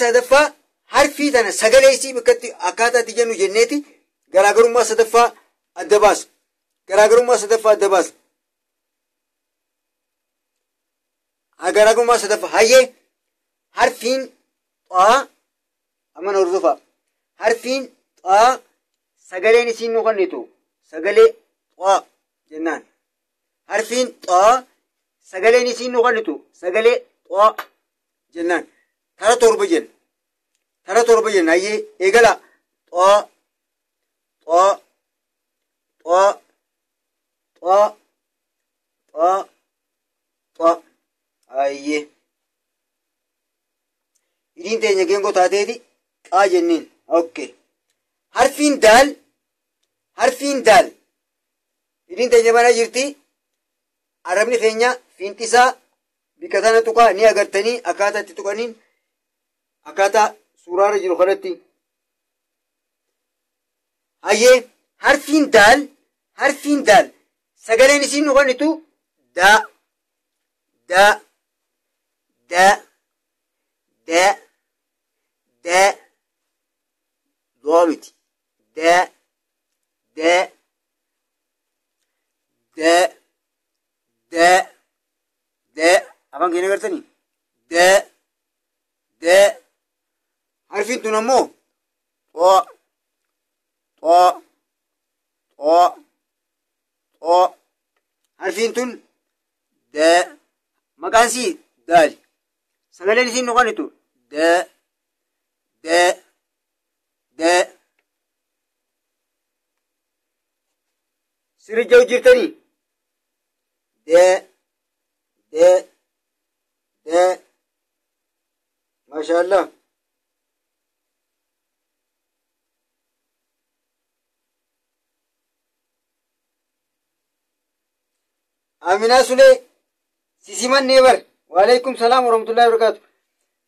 sadaffaa harfii tana sagalee isii bakkatti akkaataa itti jennu jenneeti garaagarummaa sadaffaa adda baasu. Garaagarummaa sadaffaa adda baasu. Garaagarummaa sadaffaa hayyee harfiin xaa amma na hordofaa. Harfiin xaa sagaleen isiin nu kennitu sagalee xaa jennaan. Harfiin xaa sagaleen isiin nu kennitu sagalee xaa jennaan. Tara torba jenna. Tara torba jenna hayyee eegala xaa xaa xaa xaa xaa xaa hayyee. Hidhiin teenya geengoo taateeti qaa jenneen. Okay. Harfiin daal hidhiin teenya banaa jirti. Arrabni keenya fiinxisaa bikka tana tuqaa ni agartanii akkaataa itti tuqaniin akkaataa suuraarra jiru kanatti. Hayyee harfiin daal sagaleen isiin nu kennitu daa daa daa daa daa doo miti daa daa daa daa daa afaan keenya agartanii daa daa. Harfiin tun ammoo xoo xoo xoo xoo. Harfiin tun daa. Maqaan isii daali. Sagaleen isiin nu kennitu daa daa daa. Sirriitti jirtanii daa daa daa. Maashaallah. Aminaa Sulee sisimannee bar. Waalaikum salaam warahmatullahi wabarakatuh.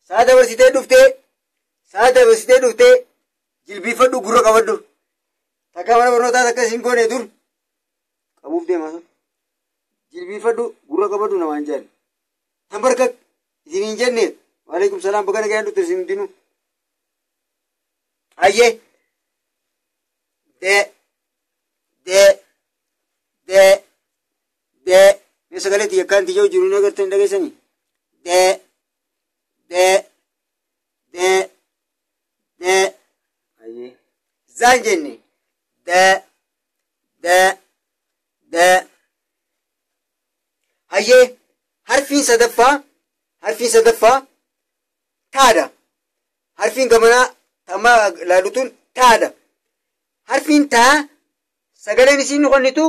Saa dabarsitee dhuftee jilbiifadhu gurra qabadhu. Takka mana barnootaa takka isin goone dur qabuuf deemaa sun. Jilbiifadhu gurra qabadhu namaan jaalli. Tan barka isin hin jenne. Waalaikum salaam baga nagaan dhufte isin hundinuu. Hayyee. Dee dee dee dee. Mee sagalee xiyya akkaan xiyya jiru ni agartanii dhageessanii. Dee dee dee dee. Hayyee. Zaan jenne. Da da da. Hayyee, harfiin sadaffaa, harfiin sadaffaa taadha. Harfiin gamanaa tammaa laalutuun taadha. Harfiin taa sagaleen isiin nu kennitu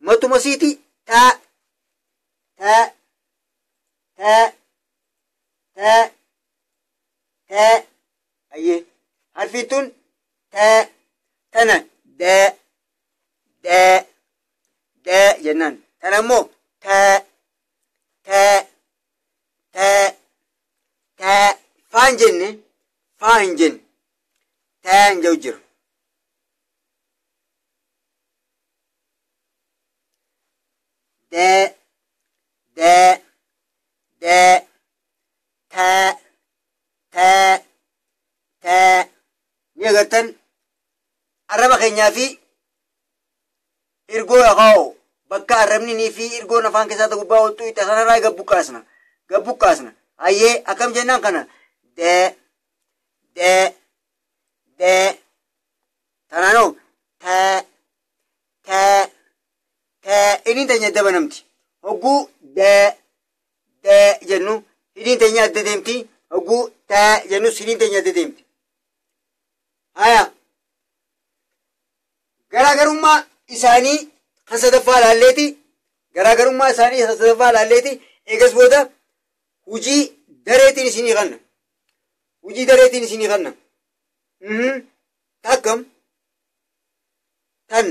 matuma siiti taa taa taa taa taa. Hayyee, harfiin tun taa tana daa daa daa jennaan. Tana immoo taa taa taa taa. Faan jenne, faa hin jenne, taa hin jedhu jira. Daa daa daa taa taa taa. Ni agartan arraba keenyaa fi ergoo yaqaa'u bakka arrabni nii fi ergoon afaan keessaa gubbaa oltu itti sanarraa gabbuqqaasna gabbuqqaasna. Hayyee, akkam jennaan kana? Daa daa daa. Tanaanoo taa taa taa. Hidhiin teenya adda banamti hogguu daa daa jennu, hidhiin teenya adda deemti. Hogguu taa jennus hidhiin teenya adda deemti. Haya, garaagarummaa isaanii kan sadaffaa laalleeti, garaagarummaa isaanii kan sadaffaa laalleeti. Eegas booda hujii dareetiin isinii kanna, hujii dareetiin isinii kanna. Takkam tan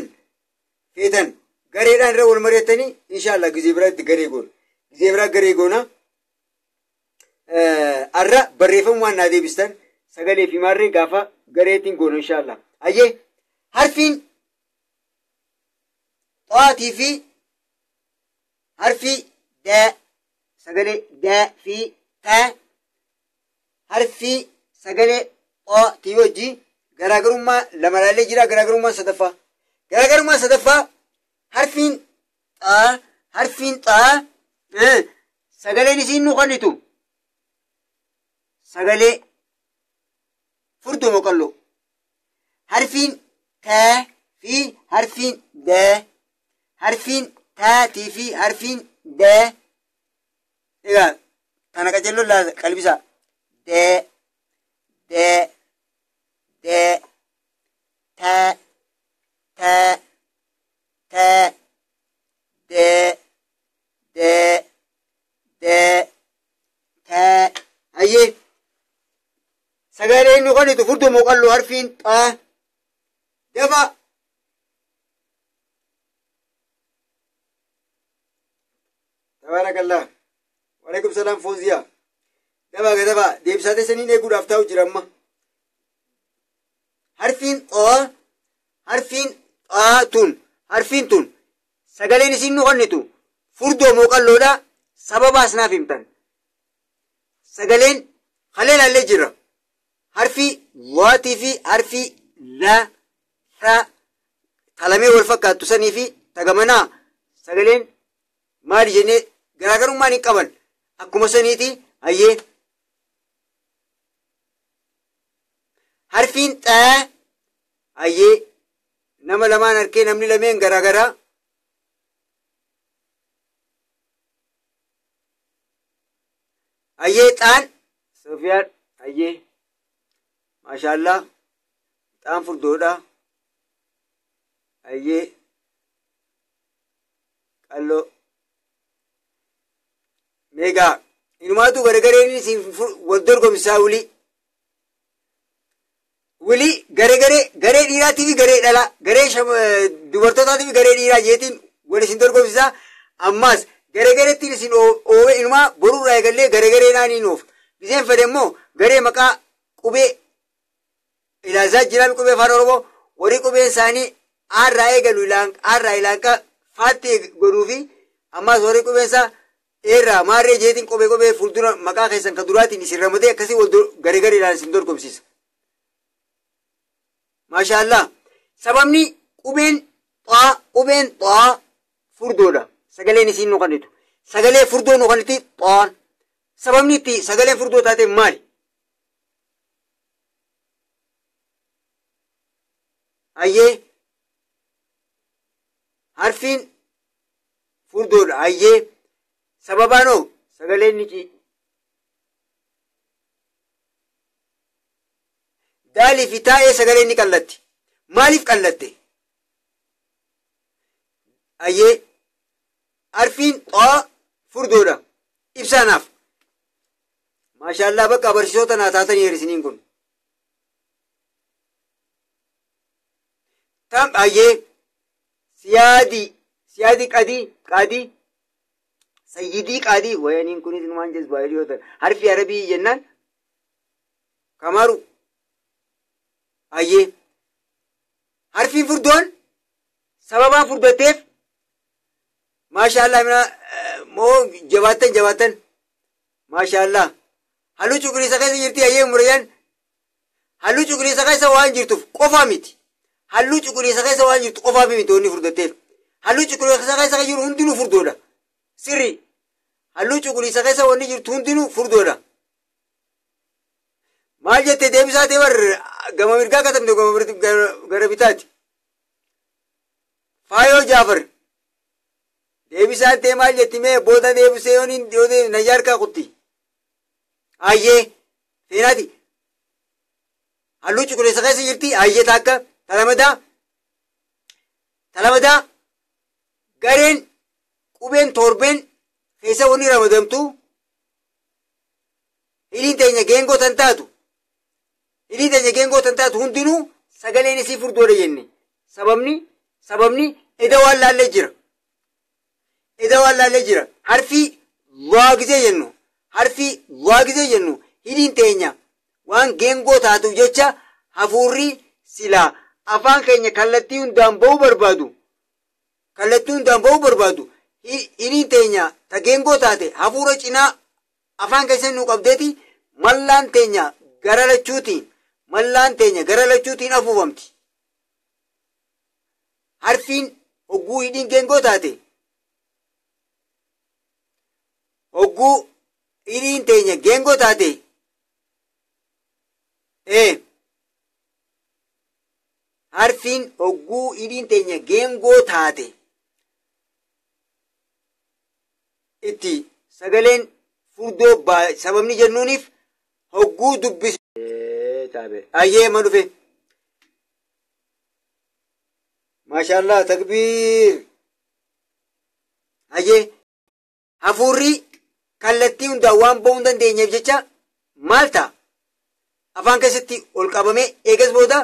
feetan gareedhaan irra wal mari'attanii, inshaallah gizee biraatti garee goona, gizee biraa garee goona. Arra barreeffamumaan naa deebistan, sagalee fi maarree gaafa gareetiin goona inshaallah. Hayyee, harfiin xaatii fi harfii daa, sagalee daa fi taa, harfii sagalee xaatii wajjii garaagarummaa lama laallee jira. Garaagarummaan sadaffaa, garaagarummaa sadaffaa, harfiin xaa, harfiin xaa sagaleen isiin nu kennitu sagalee furdoo moqalloo. Harfiin taa fi harfiin daa, harfiin taatii fi harfiin daa, egaa kana qajeelloon laa qalbisaa. Daa daa daa taa taa taa daa daa daa taa. Hayyee, sagalee inni kennitu furdoo moqalloo harfiin xaa? Dafa. Tabaarakallah. Waalaikum salaam Fooziyaa. Dabaa gadabaa deebisaa teessaniin eeguudhaaf taa'u jira amma. Harfiin xaa, harfiin xaa tun, harfiin tun sagaleen isiin nu kennitu furdoo moqalloodha. Sababaas naaf himtan. Sagaleen kalee laallee jira. Harfii waatii fi harfii la ta talamee wal fakkaattu sanii fi tagamanaa sagaleen maali jennee garaagarummaan hin qaban akkuma saniiti. Hayyee, harfiin xaa. Hayyee, nama lamaan harkee, namni lameen garaagaraa. Hayyee, xaan Sofiyaan. Hayyee, maashaallaa, xaan furdoodha. Hayyee, qalloo meegaa inumaatu gargareen isin wal dorgomsaa wuli wuli garee garee garee dhiiraatii fi garee dhalaa, garee dubartootaatii fi garee dhiiraa jeetiin wal isin dorgomsisaa. Ammaas garee gareettiin isin oowee inumaa boruurraa eegallee garee garee naaniin oof biseen fedhe immoo garee maqaa qubee ilaalsaa jiraami. Qubee Afaan Oromoo warri qubeen isaanii aarraa eegalu aarraa ilaanqa faatti godhuu fi ammaas warri qubeen isaa eerraa maarree jeetiin qubee qubee fuuldura maqaa keessan kan duraatiin isin ramadee akkasii wal garee gareedhaan isin dorgomsiisa. Maashaallah, sababni qubeen xaa, qubeen xaa furdoodha. Sagaleen isiin nu kennitu. Sagalee furdoo nu kenniti xaan. Sababni itti sagaleen furdoo taate maali? Hayyee harfiin furdoodha. Hayyee sababaanoo sagaleen ni daalii fi taa'ee sagaleen ni qallatti. Maaliif qallatte? Hayyee harfiin xaa furdoodha. Ibsaanaaf. Maashaallah bakka barsiisota naa taatanii heerisiniin kun. Tam hayyee siyaadii siyaadii qadii qaadii sayyidii qaadii wayaniin kunis numaan jezbaa yoo ta'an harfi arabii jennaan kamaru. Hayyee harfiin furdoon sababaan furdatteef maashaallah mina moo jabaattan jabaattan maashaallah halluu cuquliisa keessa jirti. Hayyee murayyaan halluu cuquliisa keessa waan jirtuuf qofaa miti. Halluu cuquliisa keessa waan jirtu qofaa miti wanni furdatteef. Halluu cuquliisa keessa kan jiru hundinuu furdoodha. Sirri halluu cuquliisa keessa wanni jirtu hundinuu furdoodha. Maal jettee deebisaa ta'e bar gama mirgaa katabde gama gara bitaati. Faayoo Jaafar deebisaan ta'e maal jetti mee booda deebisee yoo nayyaa harkaa kutti. Hayyee seenaati. Halluu cuquliisa keessa jirti. Hayyee taakka talamadaa talamadaa gareen qubeen torbeen keessa wanni ramadamtu hidhiin teenya geengoo tan taatu. Hidhiin teenya geengoo tan taatu hundinuu sagaleen isii furdoodha jenne. Sababni eda waan laallee jira. Eda waan laallee jira. Harfii waa gisee jennu. Harfii waa gisee jennu hidhiin teenya waan geengoo taatuuf jecha hafuurri silaa afaan keenya kallattii hundaan ba'uu barbaadu. Kallattii hundaan ba'uu barbaadu. Hidhiin teenya ta geengoo taate hafuura cinaa afaan keessa nu qabdeeti mallaan teenya gara lachuutiin mallaan teenya gara lachuutiin afuufamti. Harfiin hogguu hidhiin geengoo taate hogguu hidhiin teenya geengoo taate harfiin hogguu hidhiin teenya geengoo taate itti sagaleen furdoo sababni jennuuniif hogguu dubbisu. Hayyee ma dhufe. Maashaallah takbiir. Hayyee hafuurri kallattii hundaan waan ba'uu hin dandeenyeef jecha maal ta'a? Afaan keessatti ol qabamee eegas booda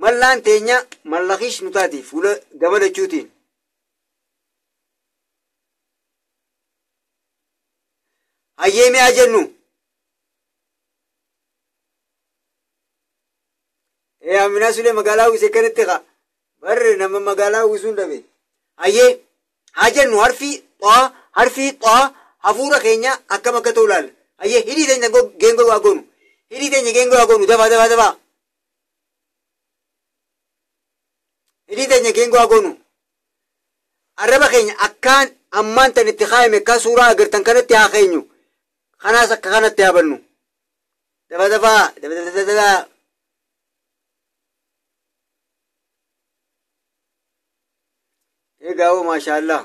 mallaan teenya mallaqish nu taati fuula gama lachuutiin. Hayyee mi'aa jennu. Aminaa Sulee magaalaa uwwisee kanatti haa. Barri nama magaalaa uwwisuun dhabe. Hayyee haa jennu harfii xaa harfii xaa hafuura keenya akkam akka ta'u ilaalla. Hayyee hidhii teenya geengoo waa goonu. Hidhii teenya geengoo waa goonu dafaa dafaa dafaa. Hidhii teenya geengoo waa goonu. Arraba keenya akkaan ammaan tan itti kaayame akka suuraa agartan kanatti haa keenyu. Kanaas akka kanatti haa bannu. Dafaa dafaa dafa dafa dafa. Egaa hoo maashaallah.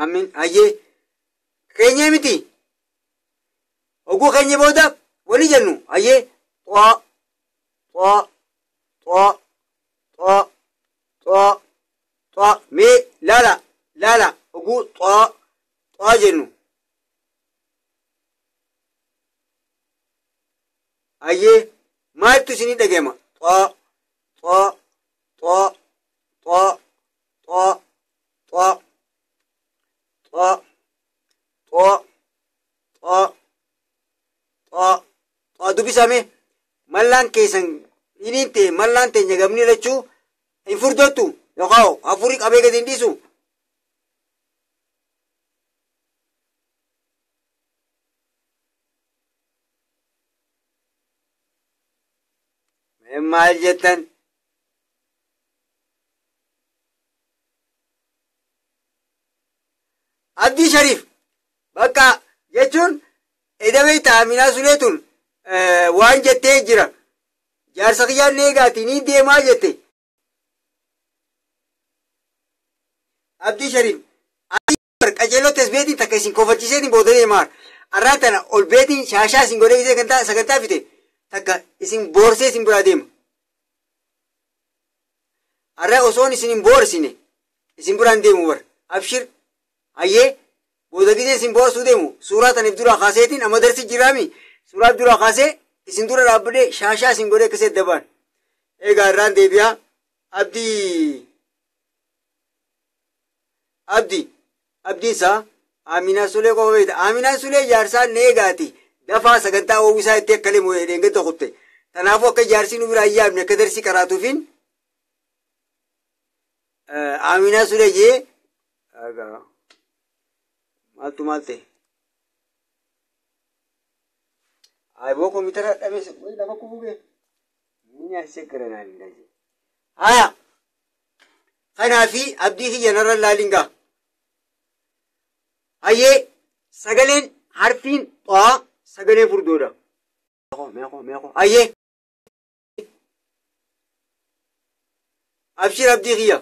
Amiin. Hayyee keenyee miti. Oguu keenya booda wali jennu. Hayyee xoo xoo xoo xoo xoo xoo mee laala laala oguu xoo xoo jennu. Hayyee maaltu isinii dhagahama? Xoo xoo xoo xoo xoo xoo xoo xoo xoo xoo xoo dubbisame mallaan keessan hidhiin ta'e mallaan teenya gamni lachuu hin furdottu yookaan hafuurri qabee gadi hin dhiisu. Maal jettan? Abdii Shariif bakka jechuun edamee Aminaa Sulee tun Waan jettee jira. Jaarsa kiyyaan eegaati ni deemaa jette. Abdii Shariif. Qajeeloo tasbeetiin takka isin kofalchiiseetiin booda deemaa. Arraan tana ol beetiin shaashaa isin godhee sagantaa fite takka isin boorsee isin biraa deema. Arraa osoon isin hin boorsine isin biraan deemu bar. Abshir hayyee booda gisee isin boorsuu deemu suuraa taniif dura kaaseetiin amma darsi jiraami suuraa dura kaasee isin dura dhaabbadee shaashaa isin godhee akkasii dabaan. Egaa irraan deebi'aa Abdii Abdii Abdii isaa Aminaa Sulee qofa beekta. Aminaa Sulee jaarsaan eegaati. Dafaa sagantaa oowwisaa itti akka leemu dheengatti kutte. Kanaafuu akka jaarsi nu biraa hin yaabne akka darsii qaraatuufiin Aminaa Sulee jee maaltu maal ta'e? Ayboo kompiitara dhabees lafa kufuu ga'e. Ni asseeggaranaa hin dhaje. Haya! Kanaafi abdii kiyya narra laaliin gaa. Hayyee sagaleen harfiin xaa sagalee furdoodha. Hayyee. Abshir abdii kiyya.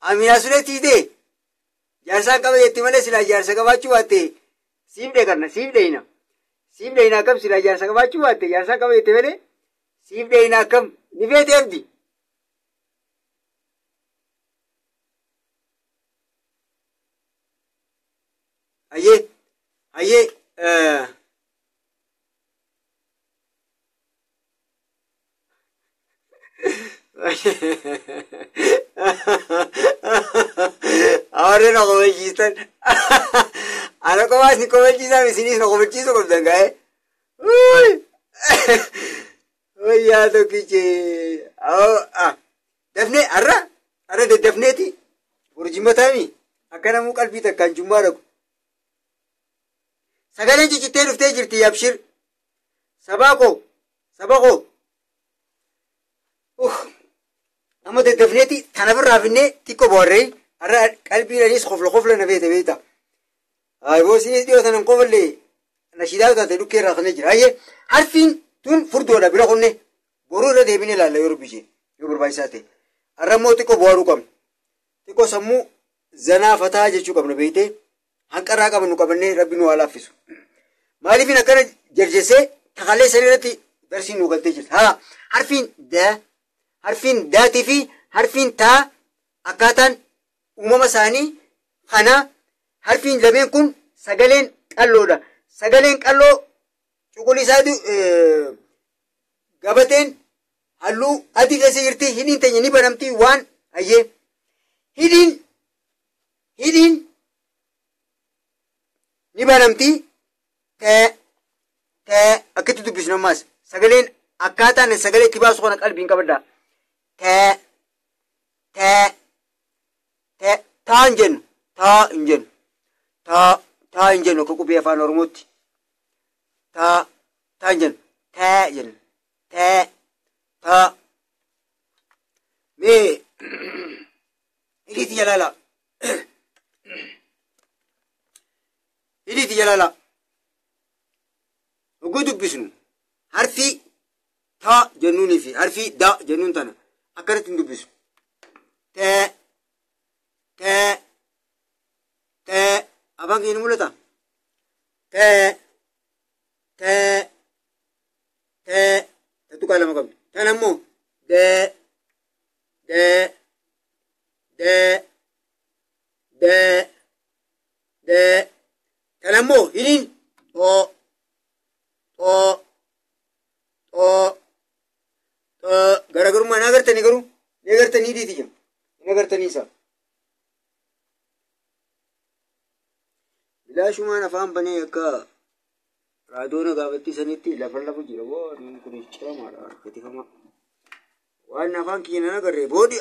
Aminaa Sulee tiitee jaarsaan qaba jetti malee silaa jaarsa qabaachuu baatte siif dheekanna siif dheeyna. Siif dheeyna akkam silaa jaarsa qabaachuu baatte jaarsaan qaba jette malee siif dheeyna akkam ni feete abdi. Hayyee hayyee Warri na kofalchiistan. Ana kophaas ni kofalchiisaa isinis na kofalchiisuu qabdan gaa'e. Wayyaa tokkichi. Dafnee har'a har'a daddafneeti. Burjimataami akka namuu qalbii takkaan jummaa dhaqu. Sagaleen cicittee dhuftee jirti abshir. Sabaa koo saba koo. Amma daddafneeti tana birraa finnee xiqqoo boorree har'a qalbiidhaanis kofla kofla na feete beekta. Ayboo isinis dhiyoo tanan kofallee nashiidaa taate dhukkee irraa kan jira. Hayyee harfiin tun furdoodha bira kunne boruu irra deebinee ilaalla yoo rubbisee yoo barbaachisaa ta'e. Har'a immoo xiqqoo bohaaruu qabna. Xiqqoo sammuu zanaafataa jechuu qabna beektee hanqarraa qabnu qabannee rabbi nu haa laaffisu. Maaliifin akkana jarjessee takalee san irratti darsiin nu galtee jirti. Haa harfiin daa harfiin daatii fi harfiin taa akkaataan uumama isaanii kana harfiin lameen kun sagaleen qalloodha. Sagaleen qalloo cuquliisaa gabateen halluu adii keessa jirti. Hidhiin teenya ni banamti waan hayyee. Hidhiin hidhiin ni banamti tee tee akkitti dubbisnu ammaas sagaleen akkaataan sagalee itti baasu kana qalbiin qabaddaa. Tee tee tee taa hin jennu taa hin jennu taa taa hin jennu akka qubee afaan Oromootti taa taa hin jennu tee jennu tee taa mee hidhiitti jalaala hidhiitti jalaala oguu dubbisnu harfii taa jennuunii fi harfii da jennuun tana akkanatti hin dubbisu. Tee tee tee afaan keenya ni mul'ata. Tee tee tee tuttuqaa lama qabdu. Tan ammoo dee dee dee dee dee tan ammoo hidhiin xoo xoo xoo xoo garaagarummaa ni agartanii garuu ni agartanii hidhiiti jira ni agartanii isaa. Bilaashumaan afaan banee akka raadoona gaafattiisanitti lafa lafa jira boo kun ciramaadha harkatifamaa. Waan afaan kiyya nan agarre boodi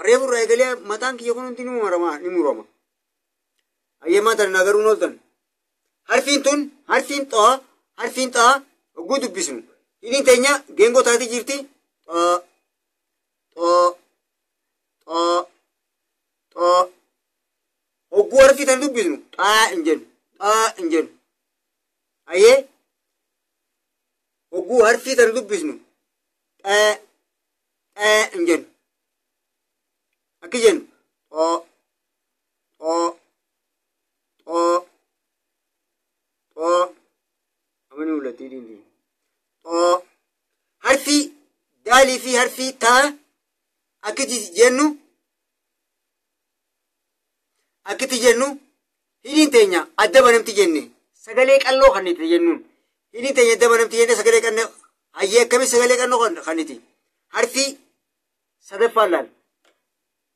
reefu irraa eegalee mataan kiyya kun hundi ni murama ni murama. Hayyeemaa tana agaruu ooltan. Harfiin tun harfiin xaa harfiin xaa hogguu dubbisnu. Hidhiin teenya geengoo taatee jirti. Xaa xaa xaa xaa hogguu harfii tana dubbisnu xaa hin jennu xaa hin jennu. Hayyee Hogguu harfii tana dubbisnu xee xee hin jennu. Akki jennu xoo xoo xoo xoo amani mul'atti diinti xoo. Harfii daalii fi harfii taa akkitti jennu hidhiin teenya adda banamti jenne sagalee qalloo kan itti jennuun hidhiin teenya adda banamti jenne sagalee qannoo hayyee akkamii sagalee qannoo kan itti harfii sadaffaan laal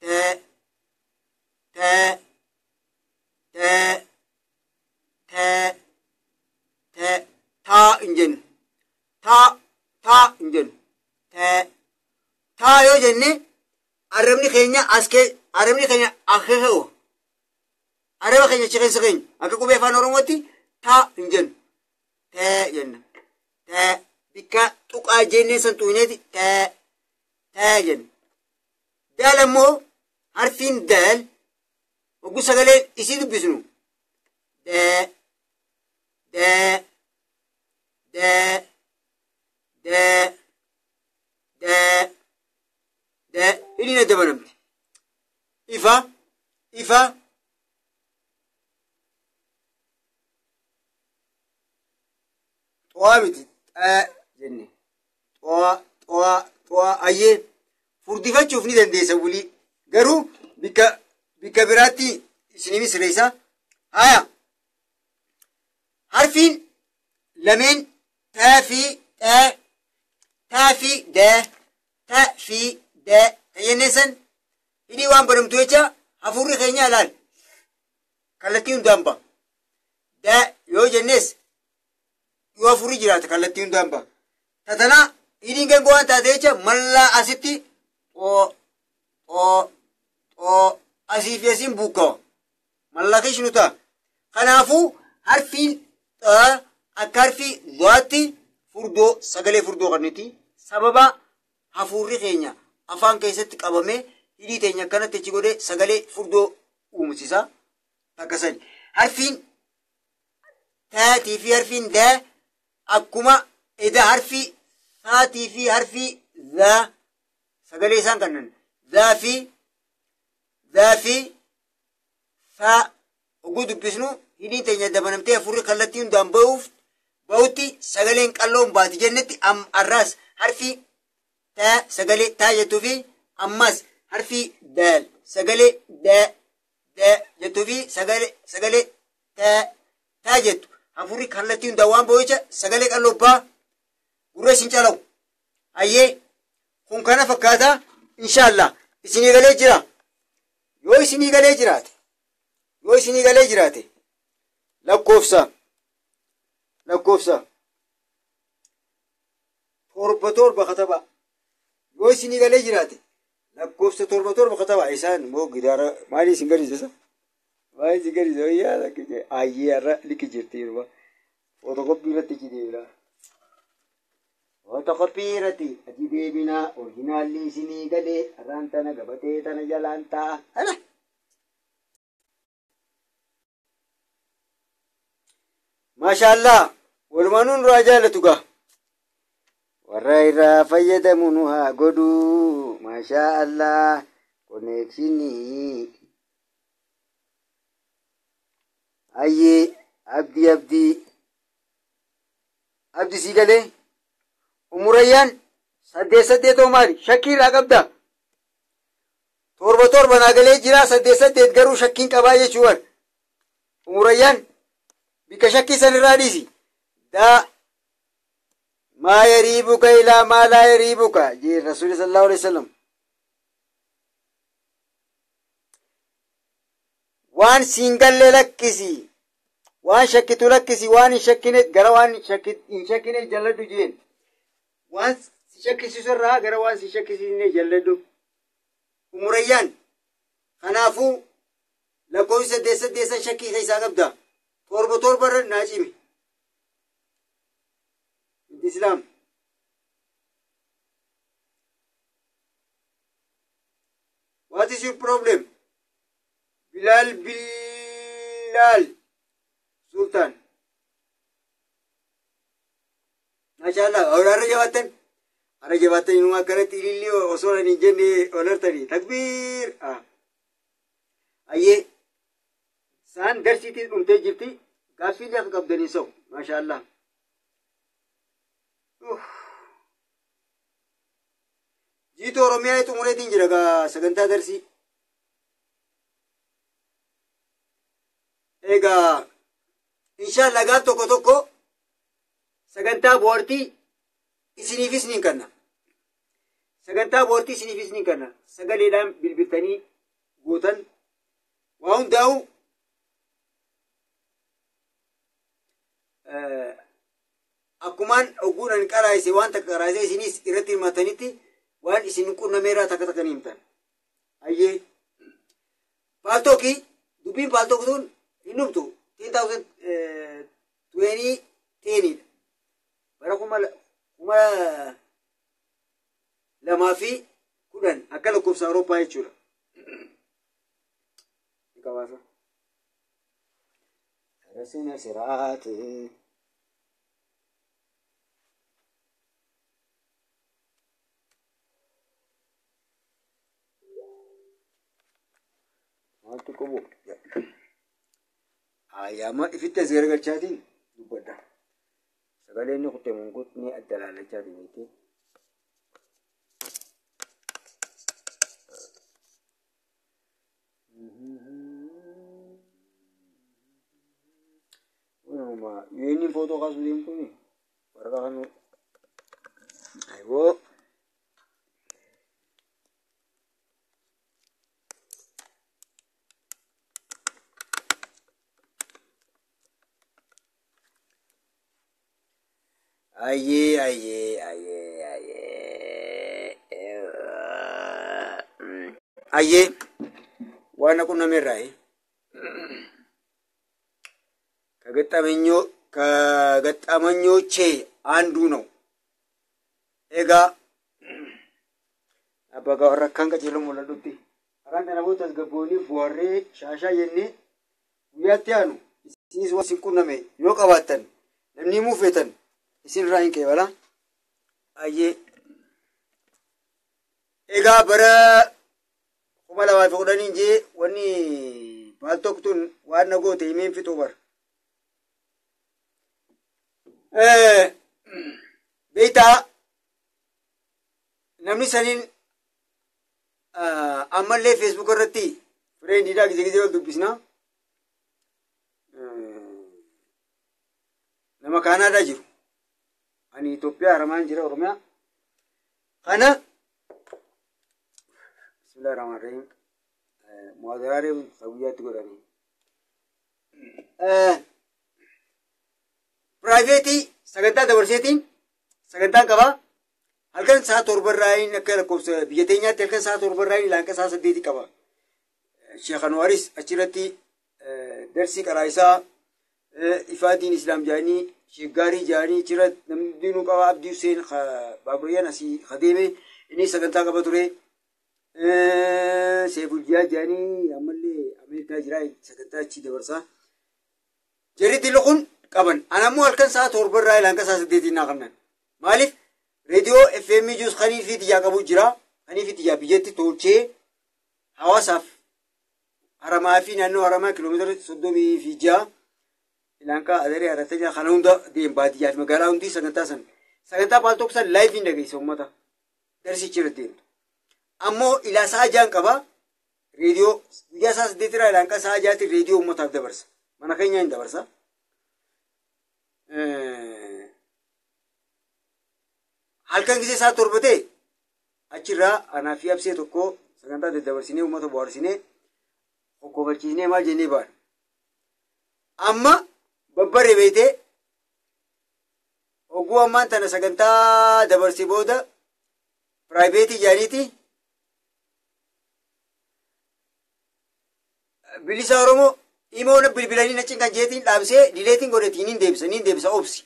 tee tee tee tee tee taa hin jennu taa taa hin jennu tee taa yoo jenne arrabni keenya as kee arrabni keenya akeeka'u arraba keenya achi keessa keenya akka qubee afaan Oromootti taa hin jennu tee jenna tee bikka tuqaa jennee san tuuneeti tee tee jenna. Daal ammoo harfiin daal hogguu sagalee isii dubbisnu dee dee dee dee dee dee hidhiin adda banamti. Ifa ifa xo'aa miti xee jenne xo'aa xo'aa xo'aa ayyee furdifachuuf ni dandeessa wulii garuu bikka biraatti isiniif sirreessa. Haya harfiin lameen taa fi xee taa fi dee taa fi dee jennee san hidhii waan banamtu jecha hafuurri keenya ilaal kallattii hundaan ba'a. Dee yoo jennees yoo hafuurri jiraate kallattii hundaan ba'a. Tatanaa hidhiin gangoo waan taate jecha mallaa asitti xoo xoo xoo asii fi asiin buukkawa. Mallaa keessa nu ta'a. Kanaafuu harfiin xaa akka harfii dhaatti furdoo sagalee furdoo kanniti sababa hafuurri keenya afaan keessatti qabamee hidhii teenya akkanatti achi godhee sagalee furdoo uumsisa. Takka sani. Harfiin taatii fi harfiin daa akkuma eda harfii saatii fi harfii zaa sagalee isaan kennan zaa fi saa hogguu dubbisnu hidhiin teenya dabanamtee hafuurri kallattii hundaan bahutti sagaleen qalloon baati jennetti arraas harfii taa sagalee taa jettuu fi ammas harfii daal sagalee daa daa jettuu fi sagalee taa taa jettu hafuurri kallattii hundaan waan bahu jecha sagalee qalloo baa gurra isin calawu. Hayyee kun kana fakkaata inshaallah isinii galee jira. Yoo isinii galee jiraate lakkoofsa 7 7 kataba. Yoo isinii galee jiraate lakkoofsa 7 7 kataba. Isaan immoo gidaara maali isin gadiisa? Maali isin gadiisa? Wayyaa lakkise ayyee har'a likki jirti yeroo fotokoppii irratti achi deebina. Fotokoppii irratti achi deebina orjinaalli isinii galee har'aan tana gabatee tana jalaan ta'a. Maashaallah walumaa nuraa jaalatu gaa. Warra irraa fayyadamu nu haa godhu. Maashaa Allah koneekshinii. Ayyee abdii abdii sii galee umurayyaan 8 8 maali shakkii irraa qabda. 7 7 naa galee jira 8 8 garuu shakkiin qabaa jechuudha. Umurayyaan bikka shakkii san irraa dhiisi. Daa maa yariibuka ilaa maa laa yariibuka jee Rasuulli sallallahu alaihi wasallam. Waan siin galle lakkisi, waan shakkitu lakkisi, waan hin shakkine gara waan hin shakkine jalladhu jeen. Waan si shakkisiisu irraa gara waan si shakkisiisne jalladhu. Umurayyaan kanaafuu lakkoofsa 8 8 shakkii keessaa qabda. 7 7 irra naa cimi. Islaam. What is your problem? Bilal Sultan. Maashaallah har'a jabaattan. Har'a jabaattan inuma akkanatti ililli osoo hin jenne olartanii takbiir. Ayyee saan darsiitiin dhumtee jirti gaaffiilee akka qabdanii sa'u maashaallah. Jiitu Oromiyaa xumureetiin jira gaa sagantaa darsii. Egaa inshaallah gaaf tokko tokko sagantaa boortii isiniifis ni kenna. Sagantaa boortii isiniifis ni kenna. Sagaleedhaan bilbiltanii gootan waa hundaa'u akkumaan ogguudhaan qaraayise waan takka qaraayise isinis irratti hirmaatanitti waan isin qunnameerraa takka takka ni himtan. Ayyee paaltookii dubbiin paaltookii tun hin dhumtu 2020 bara 2010 akka lakkoofsa Awurooppaa jechuudha. Qabaasa. Rasina siraati. Maaltu qabu? Ayyaama ifitti as garagalchaatiin dubbadha. Sagaleen inni kutte mungutni adda laalachaatiin beektee. Yoonin footoo kaasuu deemtuuni waraqaa kan ayyoo ayyee ayyee ayyee ayyee ayyee waan quunnameerraa ከገጠመኞቼ አንዱ ነው። Egaa abbaa warra akkaan qajeeloo mul'atutti haraan kana booda tasgabboonii bu'aarree shaashaa jennee guyyaatti aanu isinis waan isin qunname yoo qabaattan namni himuu feetan isin irraa hin qeebala. Ayyee egaa bara 2010 jee wanni baaltoktuun waan na goote himeen fixuu bara. Beektaa namni saniin ammallee feesbuuk irratti fireendiidhaa gizee gizee wal dubbisna. Nama Kaanaadaa jiru. Ani Itoophiyaa haramaan jira Oromiyaa. Kana bismillaahi rahmaani rahiim muhaadaraalee guyyaatti godhanii. Piraayiveetii sagantaa dabarseetiin sagantaan qabaa. Halkan sa'a 7 akka lakkoofsa biyya teenyaatti halkan sa'a 7 ilaa hanga sa'a 8 qaba. Sheekh Anwaaris achirratti darsii qaraa isaa ifaatiin Islaam jaanii Sheekh Gaarii jaanii achirratti namni dinuu qaba Abdii Hussein Baaburiyaan asii kadeeme inni sagantaa qaba ture. Seefuljiyaa jaanii ammallee Ameerikaa jira sagantaa achi dabarsaa. Jarri dilli qaban. Ana ammoo halkan sa'a 7 ilaa hanga sa'a 8 naa qabnan. Maaliif? Reediyoo FM juus kanii fi xiyyaa qabu jira. Kanii fi xiyyaa biyyatti tolchee hawaasaaf haramaa fi naannoo haramaa kiiloomeetira 36 ilaankaa adaree arattanya kana hunda deem baadiyyaa fi magaalaa hundi sagantaa san. Sagantaa paaltook san laayivii hin dhageessa uummata. Darsichi irra deemtu. Ammoo ilaa sa'a 6 qaba. Reediyoo guyyaa sa'a 8 irraa ilaankaa sa'a 6 reediyoo uummataaf dabarsa. Mana keenyaa hin dabarsa. Halkan gisee sa'a 7 ta'e achirraa anaa fi absee tokko sagantaa daddabarsinee uummata bohaarsinee kokkofalchiisnee maal jennee baana. Amma babbaree beetee oguu ammaan tana sagantaa dabarsee booda piraayiveetii jaaniiti bilisa Oromoo imoona bilbilanii na cinqan jeetiin dhaabsee dileetiin godhetiin hin deebisa niin deebisa obsi.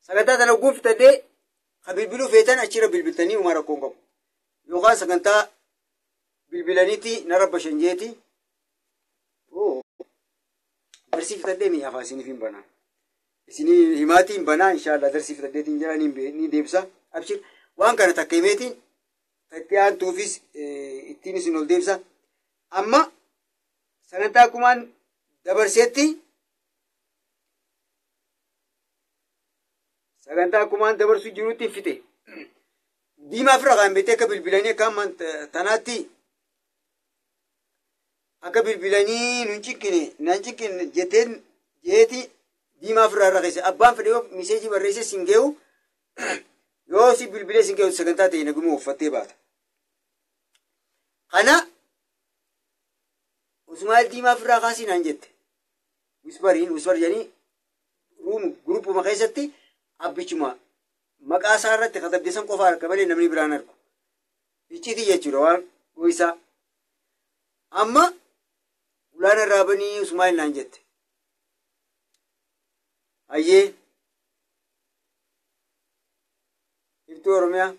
Sagantaa tana oguu fitadhee ka bilbiluu feetan achirra bilbiltanii uumaa rakkoon qabu. Yookaan sagantaa bilbilaniitti na rabbashan jeeti. Barsiiftadhee mi'a afaan isiniif hin banaa. Isinii himaatiin banaa inshaallah darsii fudhadheetiin jira ni deebisa. Abshir waan kana takka himeetiin takkee aantuufis ittiin isin ol deebisa. Amma sagantaa kumaan dabarseetti sagantaa kumaan dabarsuu jirutti fite. Diimaa fira kan beektee akka bilbilanii akka ammaan tanaatti akka bilbilanii nun cikkine nan cikkine jetteen jeeti diimaa fira irra keessa abbaan fedhe yoo miseejii barreesse siin gee'u yoo si bilbilee siin gee'u sagantaa ta'e naguma uffattee baata. Kana Usmaa'il diimaa firraa kaasii naan jette. Wispariin wispar jedhanii ruum gurupuma keessatti abbichuma maqaa isaa irratti katabdeessan qofa harka malee namni biraan argu. Icciitii jechuudha waan goisaa. Amma ulaan irraa banii Usmaa'il naan jette. Hayyee iftuu Oromiyaa.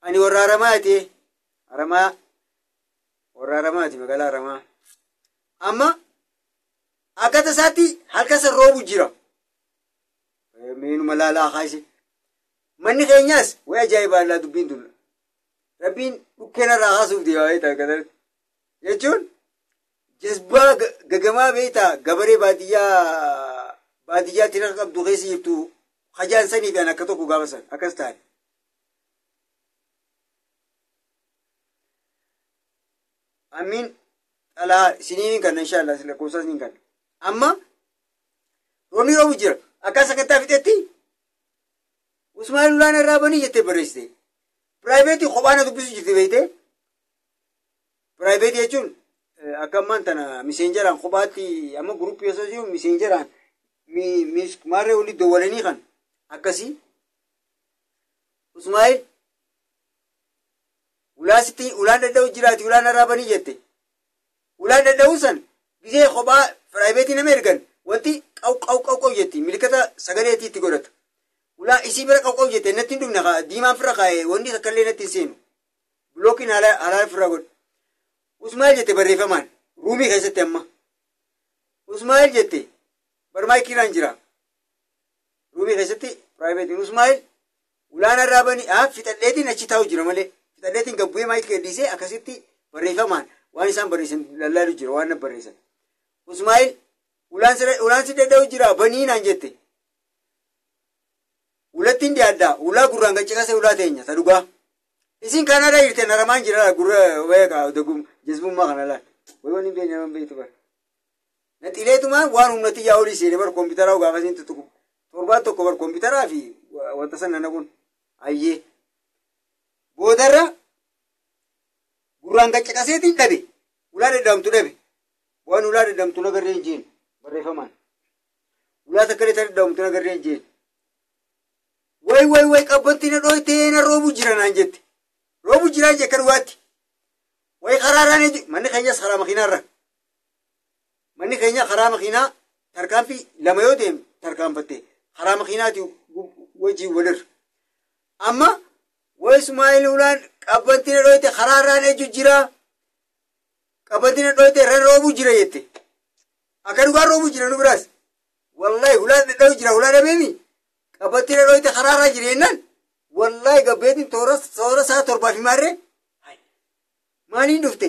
Ani warra Haramaati. Haramaa warra Haramaati magaalaa Haramaa. Amma akka tasaatti halkan san roobu jira. Meenuma laalaa kaase. Manni keenyaas wayi ajaa'ibaa laa dubbiin tun. Rabbiin dhukkeen irraa kaasuuf deemaa beektaa kanatti. Jechuun jazbaa gagamaa beektaa gabaree baadiyyaa baadiyyaatti raqa qabdu keessa jirtu hajaan sanii fi an akka tokko gaafa san akkas taane. Amiin xalaa isiniin kan inshaallah lakkoofsa isiniin kan. Amma roobni roobu jira. Akka sagantaa fixetti Usmaan ulaan irraa banii jettee barreessite. Piraayiveetii kophaa na dubbisu jirti beektee. Piraayiveetii jechuun akka ammaan tana miseenjaraan kophaatti amma guruppii osoo jiru miseenjaraan maarree olii dowwalanii kan akkasii. Usmaa'il ulaasitti ulaan dadha'u jiraati ulaan irraa banii jette. Ulaan dadha'uu san gisee kophaa piraayiveetii nama ergan wanti qaw qaw qaw qaw jetti milikata sagaleetii itti godhata. Ulaa isii bira qaw qaw jette natti hin dhufne diimaan firra kaa'e wanti takkallee natti hin seenu. Bilookiin haala firra godhe. Usmaa'il jette barreeffamaan ruumii keessatti amma. Usmaa'il jette barmaayikiiraan jira. Ruumii keessatti piraayiveetiin Usmaa'il ulaan irraa banii fixadheetiin achi taa'u jira malee. Fixadheetiin gabbu'ee maayikii gadhiisee akkasitti barreeffamaan waan isaan barreessan lallaalu jira waan na barreessan. Usmaa'il ulaan si dadha'u jira banii naan jette. Ulattiin dhiyaaddaa ulaa gurraan gaccaqasee ulaa teenya ta dhugaa. Isin Kanaadaa jirte naramaan jira gurra beekaa jazbummaa kana laal. Wayi wanni beekne nama beektu bara. Naxileetumaan waan humna xiyyaa olii seene bar kompiitaraa gaafa isin tuttuqu. Torbaan tokko bar kompiitaraa fi wanta sana naquun. Ayyee. Boodarra gurraan gaccaqaseetiin dhabe. Ulaa dadhabamtu dhabe. Waan ulaa dadhabamtu nagarree hin jeen barreeffamaan. Ulaa takka illee dadhabamtu nagarree hin jeen. Way way way qabbanti na dhooytee na roobu jira naan jette. Roobu jira jee akka dhugaatti. Way karaaraan manni keenyas karaa makiinaarra. Manni keenya karaa makiinaa tarkaanfii lama yoo deemu tarkaanfatte karaa makiinaati wajjin walirra. Amma way Ismaa'il ulaan qabbanti na dhooyte karaarraan ejju jira. Qabbanti na dhooyte irra roobu jira jette. Akka dhugaa roobu jira nu biraas. Wallahi ulaan dhadha'u jira ulaa dhabeemi. Qabbanti na dhooyte karaarraa jira jennaan. Wallahi gabbeetiin toora isaa torbaaf himaarree. Maaliin dhufte?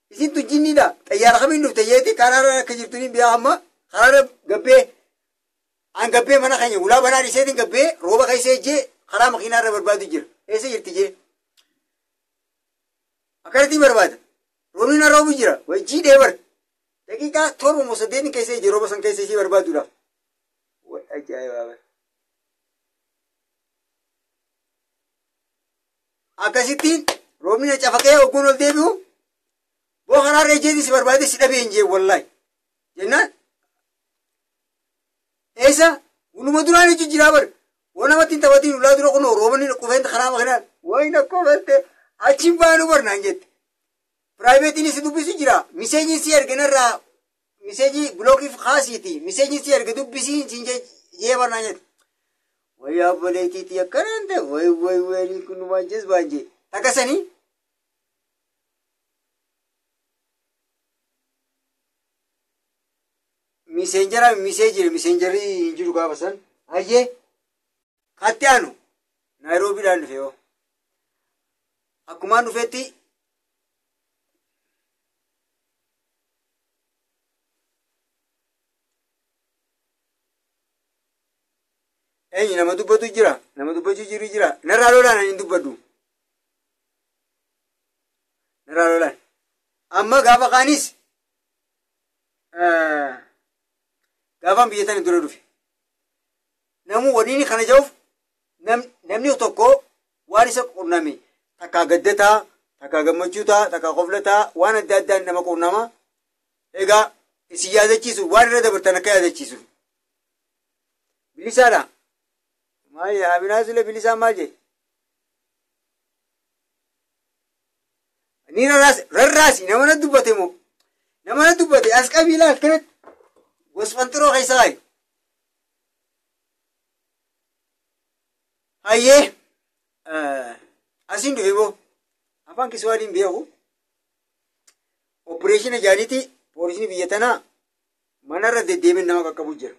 Isin tun jinniidha. Xayyaara kamiin dhufte jeeti karaarra akka jirtu ni biyaa amma karaarra gabbee an gabbee mana keenya ulaa banaa dhiiseetiin gabbee rooba keessa ejjee karaa makiinaarra barbaadu jira. Eessa jirti jee? Akkanatti barbaada. Roobni na roobu jira. Wajjii dheebar. Daqiiqaa 7 moo 8 keessa ejjee rooba san keessa ishee barbaaduudhaaf. Ajaa'ibaa bara. Akkasittiin roobni na cafaqee ogguun ol deebi'u boo karaarra ejjeetii si barbaade si dhabee hin jee wallaahi. Jennaan eessa hunuma duraan ejju jiraa bara. Waan namatti hin taphatiin ulaa dura kunoo roobni qufeen karaa makinaan wayi na qofatte achiin baanuu barnaan jette. Piraayiveetiin si dubbisu jira. Miseenyi si erge narraa miseejii bilookiif kaasiiti. Miseenyi si erge dubbisiin siin jee barnaan jette. Wayi abboleetiiti akkanaan ta'e wayi wayi wayi kun waan jezbaan jee. Takkasanii Miseenjara misee jire miseenjarri hin jiru gaafa san. Hayyee katti aanu Naayiroobiidhaan dhufe yoo. Akkumaan dhufetti eenyu nama dubbatu jira, nama dubbachuu jiru jira. Narraa lolaan ani hin dubbadhu. Narraa lolaan. Amma gaafa kaanis gaafaan biyya tana dura dhufe. Namuu waliin kana ja'uuf namni tokko waan isa qunname takkaa gaddataa, takkaa gammachuu ta'a, takkaa koflataa, waan adda addaan nama qunnama. Egaa isin yaadachiisu waan irra dabartan akka yaadachiisu. Bilisaadha. Maal Aminaa Sule bilisaan maal jedhe? Ni rarraasi, rarraasi nama na dubbate moo? Nama na dubbate as qabiilaa akkanatti gosfanxiroo keessa kaayi. Hayyee asiin dhufe boo afaan Kiswaaliin beeku. Opereeshina jaaniiti poolisni biyya tanaa manarra deddeebiin nama qaqqabu jira.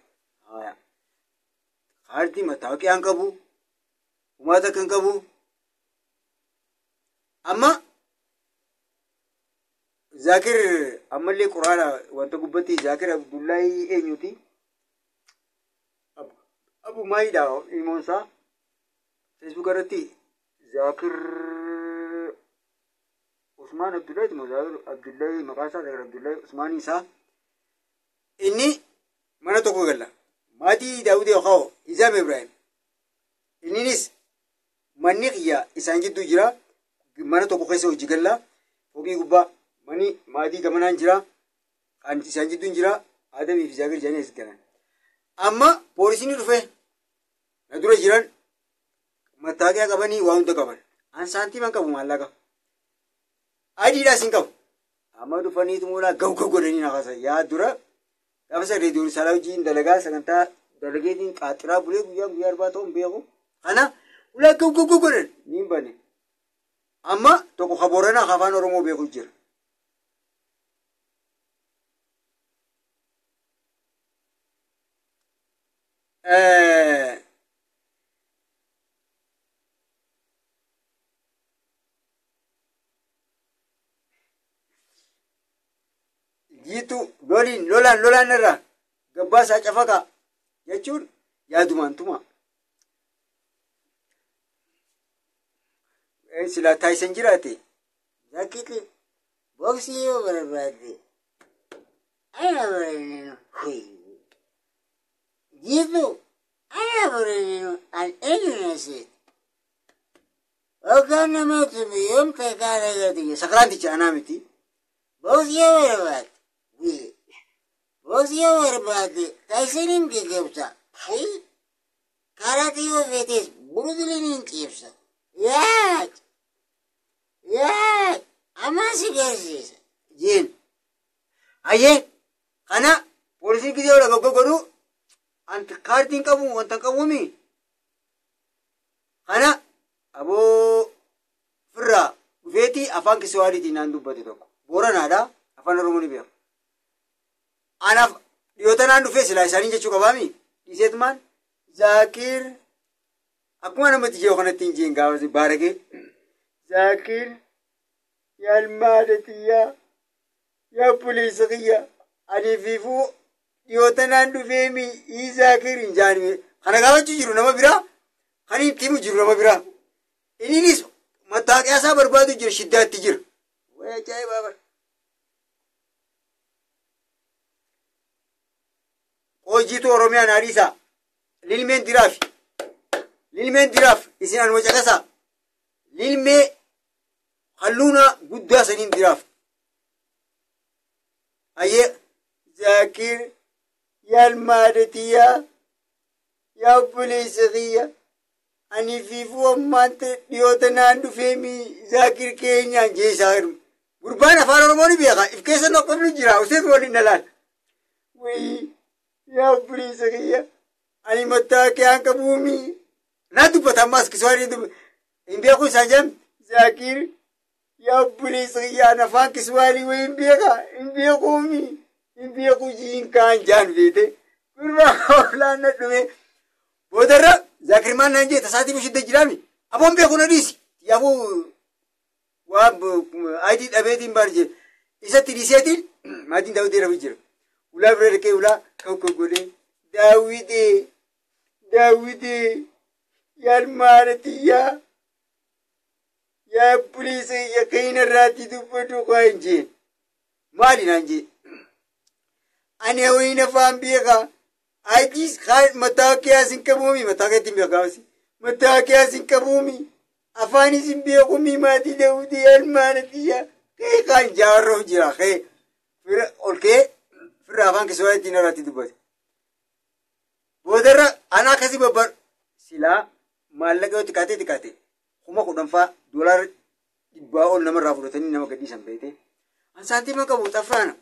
Kaardii mattaawoqiyaa hin qabu, uummata kan qabu. Amma Zaakir ammallee quraana wanta gubbatti Zaakir Abdullahi eenyuti? Abu Maayidha ilmoonsaa. Facebook irratti Zaakir Usmaan Abdullahi moo Zaakir Abdullahi maqaan isaa Zaakir Abdullahi Usmaanii isaa. Inni mana tokko galla. Maatii Daawud Yookaa Izaam Ibrahim. Inninis manni kiyya isaan jidduu jira. Mana tokko keessa hojii galla. Fooqii gubbaa manni maatii gamanaan jira. Kan isaan jidduun jira. Adamii fi Zaakir jedhanii as galan. Amma poolisiin dhufe na dura jiran mattaaqiyaa qabanii waa hunda qaban. An saantiima hin qabu maallaqa. Adiidhaas hin qabu. Amma dhufaniitu muulaa gaw gaw godhanii na kaasan. Yaa dura gaafa isa reediyoo Risaalaa wajjin dalagaa sagantaa dalageetiin qaaxiraa bulee guyyaa guyyaa arbaa ta'uun beeku. Kana ulaa gaw gaw gaw godhan ni hin banne. Amma tokko ka Booranaa ka afaan Oromoo beeku jira. Jiitu loliin lolaan lolaan irraa gabbaasaa cafaqa jechuun yaadumaan tuma. Silaa taayisan jiraate. Zakkiti boksii yoo barbaadde ana baraninu huy. Jiitu ana baraninu an eenyu na seet. Hoggaan nama tume yoom takkaa dhagate. Sakraanticha anaa miti. Boksii yoo barbaadde huy. Boksii yoo barbaadde Taayisaniin geggeebsa. Huy. Kaaratii yoo feetes Buruusliiniin ciibsa. Yaad! Yaad! Amma si garsiisa. Jeen. Hayyee kana poolisiin gisee ola gaggo godhu anti kaartiin qabu wanta qabuumi. Kana aboo firraa dhufeetii afaan Kiswaaliitiin naan dubbate tokko. Booranaadha afaan Oromoo ni beeku. Anaaf dhiyoota naan dhufee silaa isaanii jechuu qabaami. Dhiiseetumaan Zaakir akkuma namatti jiru kanatti hin jeen gaafa baaragee. Zaakir yaalmaadha xiyyaa yaa obboleessa kiyya ani fiifuu dhiyoota naan dhufeemi ii Zaakir hin jaanime. Kana gaafachuu jiru nama biraa kan itti himu jiru nama biraa. Inninis mattaaqiyaa isaa barbaadu jira shiddaatti jira. Wayi ajaa'ibaa bara. Hojiitu Oromiyaan haadhiisaa. Lilmeen diraaf. Lilmeen diraaf isin anuma caqasaa. Lilmee halluuna guddaa saniin diraaf. Hayyee Zaakir yaalmaadha xiyyaa yaa obboleessa kiyya ani fiifuu ammaan dhiyoota naan dhufeemi Zaakir keenyaan jeesaa jiru. Gurbaan afaan Oromoo ni beeka. If keessa noqofni jira. Useet waliin dhalaan. Wayii yaa obboleessa kiyya ani mattaaqiyaa qabuumi. Naa dubbata ammaas Kiswahilii dubbata. Hin beeku isaan jedhan Zaakir yaa obboleessa kiyya ani afaan Kiswahilii wayii hin beeka hin beekuumi Hin beeku jiin kaan jaan beete. Gurbaa hoolaan na dhume. Boodarra Zaakirmaan naan jee tasaatii bishidda jiraami. Aboon beeku na dhiisi. Yaabuu waa ayidii dhabeetiin baar jee. Isatti dhiiseetiin maatiin daawwitee rafu jira. Ulaa bira dhaqee ulaa tokko godhee daawwitee daawwitee yaalmaana tiyyaa yaa buliisa yaqiina irraatti dubbatu kaa hin jeen. Maali naan jee? Ani hawwiin afaan beekaa. Ajiis mataa kee hin qabuumi mataa keetti hin beekaasi. Mataa kee hin qabuumi. Afaanis hin beekumi maatii daawwitee yaalmaana tiyyaa. Kee kaan jaarroof jira kee fira ol kee fira afaan keessaa ittiin irratti dubbate. Boodarra ana akkasii babbar silaa maallaqa yoo xiqqaatee xiqqaate 10,000 fa'aa $100 ol namarraa fudhatanii nama gadhiisan beekte. An saantima qabu xafraana.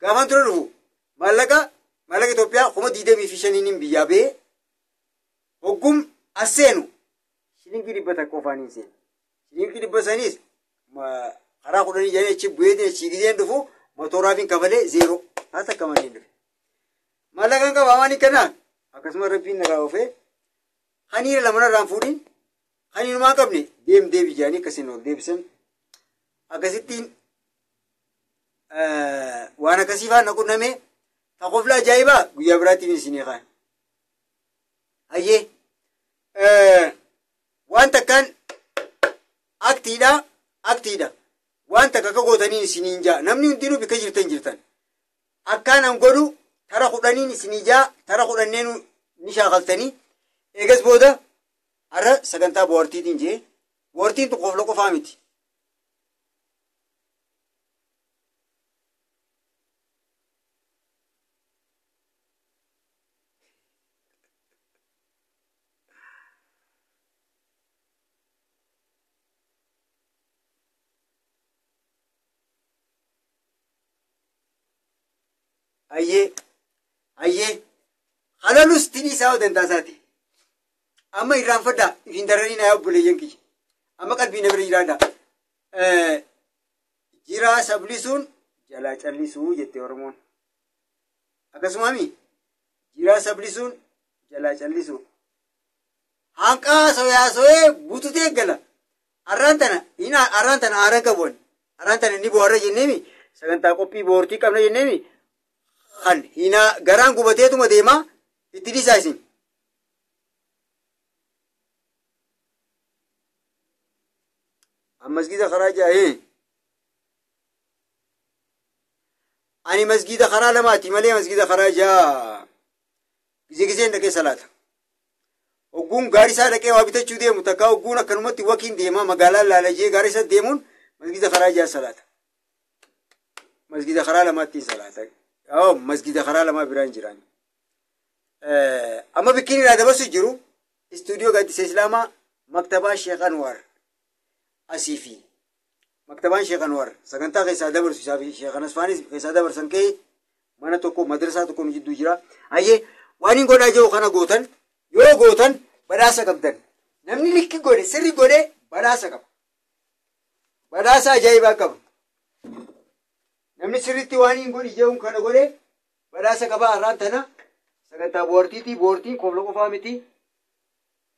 Gaafaan tura dhufu maallaqa Itoophiyaa 25,000 biyyaa ba'ee hoggum as seenu shilingii 100 qofaan hin seenu. Shilingii 100 saniis karaa 10 jedhanii achi bu'eetiin achi giseen dhufu motoraaf hin kafalee 0 haa takka malee hin dhufe. Maallaqaan qaba waan kanaa akkasuma rabbiin narraa oofee haniira lama narraan fuudhin haniinumaa qabne deem deebi jedhanii akkasiin ol deebisan akkasittiin waan akkasii faana qunname taqofla ajaa'ibaa guyyaa biraattiin isinii kaan. Hayyee waan takkaan aktiidha. Waan takka akka gootaniin isiniin jaa namni hundinuu bikka jirtan akkaan an godhu tara 10 isinii jaa tara 10 ni shaakaltanii eegas booda har'a sagantaa boortiitiin jee boortiin tun qofla qofaa miti. Ayyee halalus tidhi isaa odantaa isaati. Amma irraanfadhaa ifin daranii naa obboleeyyan kiyya. Amma qalbii na bira jiraadha. Jiraa sablisuun jalaa callisuu jette Oromoon. Akkasumaami jiraa sablisuun jalaa callisuu. Hanqaa soyaasoyee bututee gala. Arraan tana aaraan qabuun. Arraan tana ni bohaarra jenneemi sagantaa qophii boortii qabna jenneemi. Kan hina garaan gubateetuma deemaa itti dhiisaa isin. Masgida karaa jaa'ee. Ani masgida karaa lamaati malee masgida karaa jaa. Gizee gizeen dhaqee salaata. Hogguun gaarii isaa dhaqee waa bitachuu deemu takka hogguun akkanumatti wakiin deemaa magaalaa laalajee gaarii isaa deemuun masgida karaa jaa salaata. Masgida karaa lamaatti salaata. Masgida karaa lamaa biraan jiraan. Amma bikkiin irraa dabarsu jiru istuudiyoo gaaddisa Islaamaa maktabaa Sheekh Anwar asii fi maktabaan Sheekh Anwar sagantaa keessaa dabarsu isaa fi Sheekh Anasfaanis keessaa dabarsan ka'e mana tokko madrasaa tokko nu jidduu jira. Hayyee waan hin godhaa jiru kana gootan yoo gootan badhaasa qabdan. Namni likki godhe sirri godhe badhaasa qaba. Badhaasa ajaa'ibaa qaba. Namni sirriitti waan hin godhi jechuun kana godhe badhaasa qaba har'aan tana sagantaa boortiiti boortiin kofla qofaa miti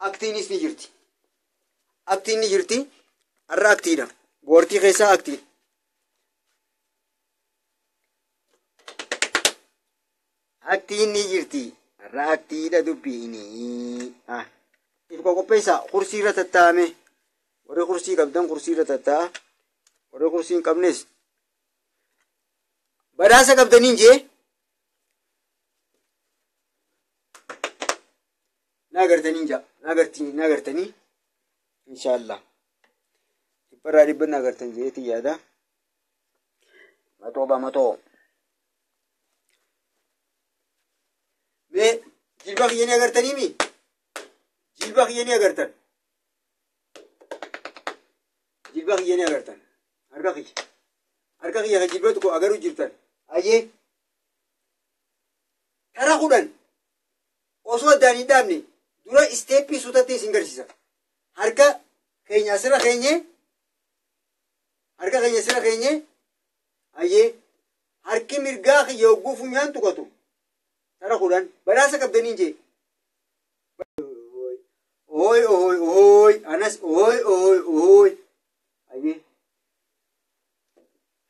aktiinis ni jirti. Aktiin ni jirti har'a aktiidha. Boortii keessaa aktiidha. Aktiin ni jirti har'a aktiidha dubbiini. Ifka qopheessaa kursii irra tattaa'ame warri kursii qabdan kursii irra tattaa'a warri kursii hin qabnes badhaasa qabdaniin jee naa gartanii jaa naa gartanii inshaallah 100% naa gartan jeetii yaada matoo ba matoo mee jilba kiyyanii agartanii mi jilba kiyyanii agartan jilba kiyyanii agartan harka kiyya ka jilba tokko agaruu jirtan. Ayyee karaa 10 osoo addaan hin dhaabne dura isteeppii suutattee isin garsiisa. Harka keenya asirra keenye harka keenya asirra keenye ayyee Harki mirgaa kiyya hogguu funyaan tuqatu. Tara 10 badhaasa qabdaniin jee. Oy oy oy anas oy oy oy. Ayyee.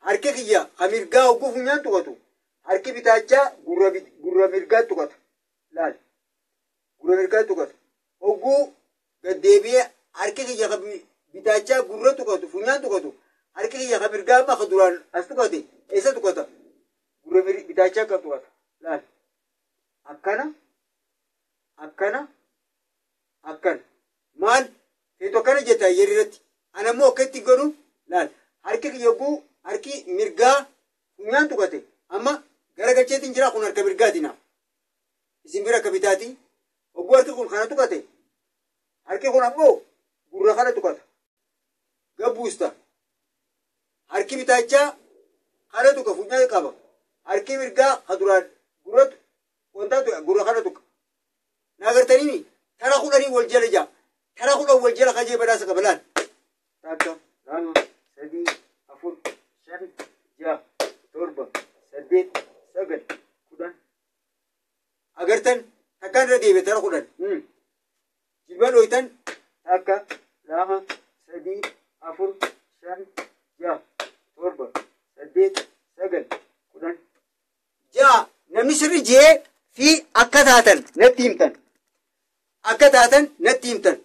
Harki kiyya ka mirgaa hogguu funyaan tuqatu. Harki bitaachaa gurra mirgaa tuqata. Laal. Gurra mirgaa tuqata. Hogguu gaddeebi'ee harki kiyya ka bitaachaa gurra tuqatu funyaan tuqatu. Harki kiyya ka mirgaa amma ka duraan as tuqate eessa tuqata? Gurra bitaachaa akka tuqata. Laal. Akkana. Akkana. Akkana. Maal? Feetu akkana jetta yeroo irratti. Ana immoo akka itti godhu laal. Harki kiyya hogguu harki mirgaa funyaan tuqate. Amma gara galcheetiin jira kun harka mirgaati naaf. Isin bira akka bitaati. Hogguu harki kun kana tuqate. Harki kun ammoo gurra kana tuqata. Gabbuusta. Harki bitaachaa kana tuqa funyaan qaba. Harki mirgaa ka duraan gurra wanta gurra kana tuqa. Na agartanii tara 10 wal jala jaa. Tara 10 wal jala kajee badhaasa qaba laal. 1 2 3 4 5 6 7 8 9 10. Agartan takkaan irra deebi'e tara 10. Jilba dhooytan 1 2 3 4 5 6 7 8 9 10. Jaa namni sirri jee fi akka taatan natti himtan. Akka taatan natti himtan.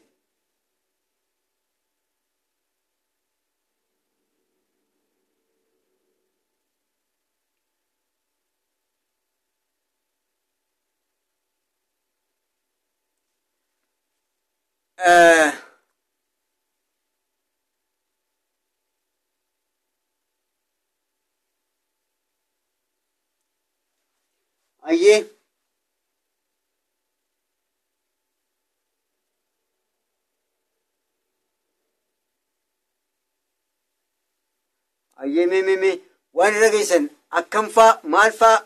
Ayyee. Ayyee mee waan irra geessan akkam faa maal faa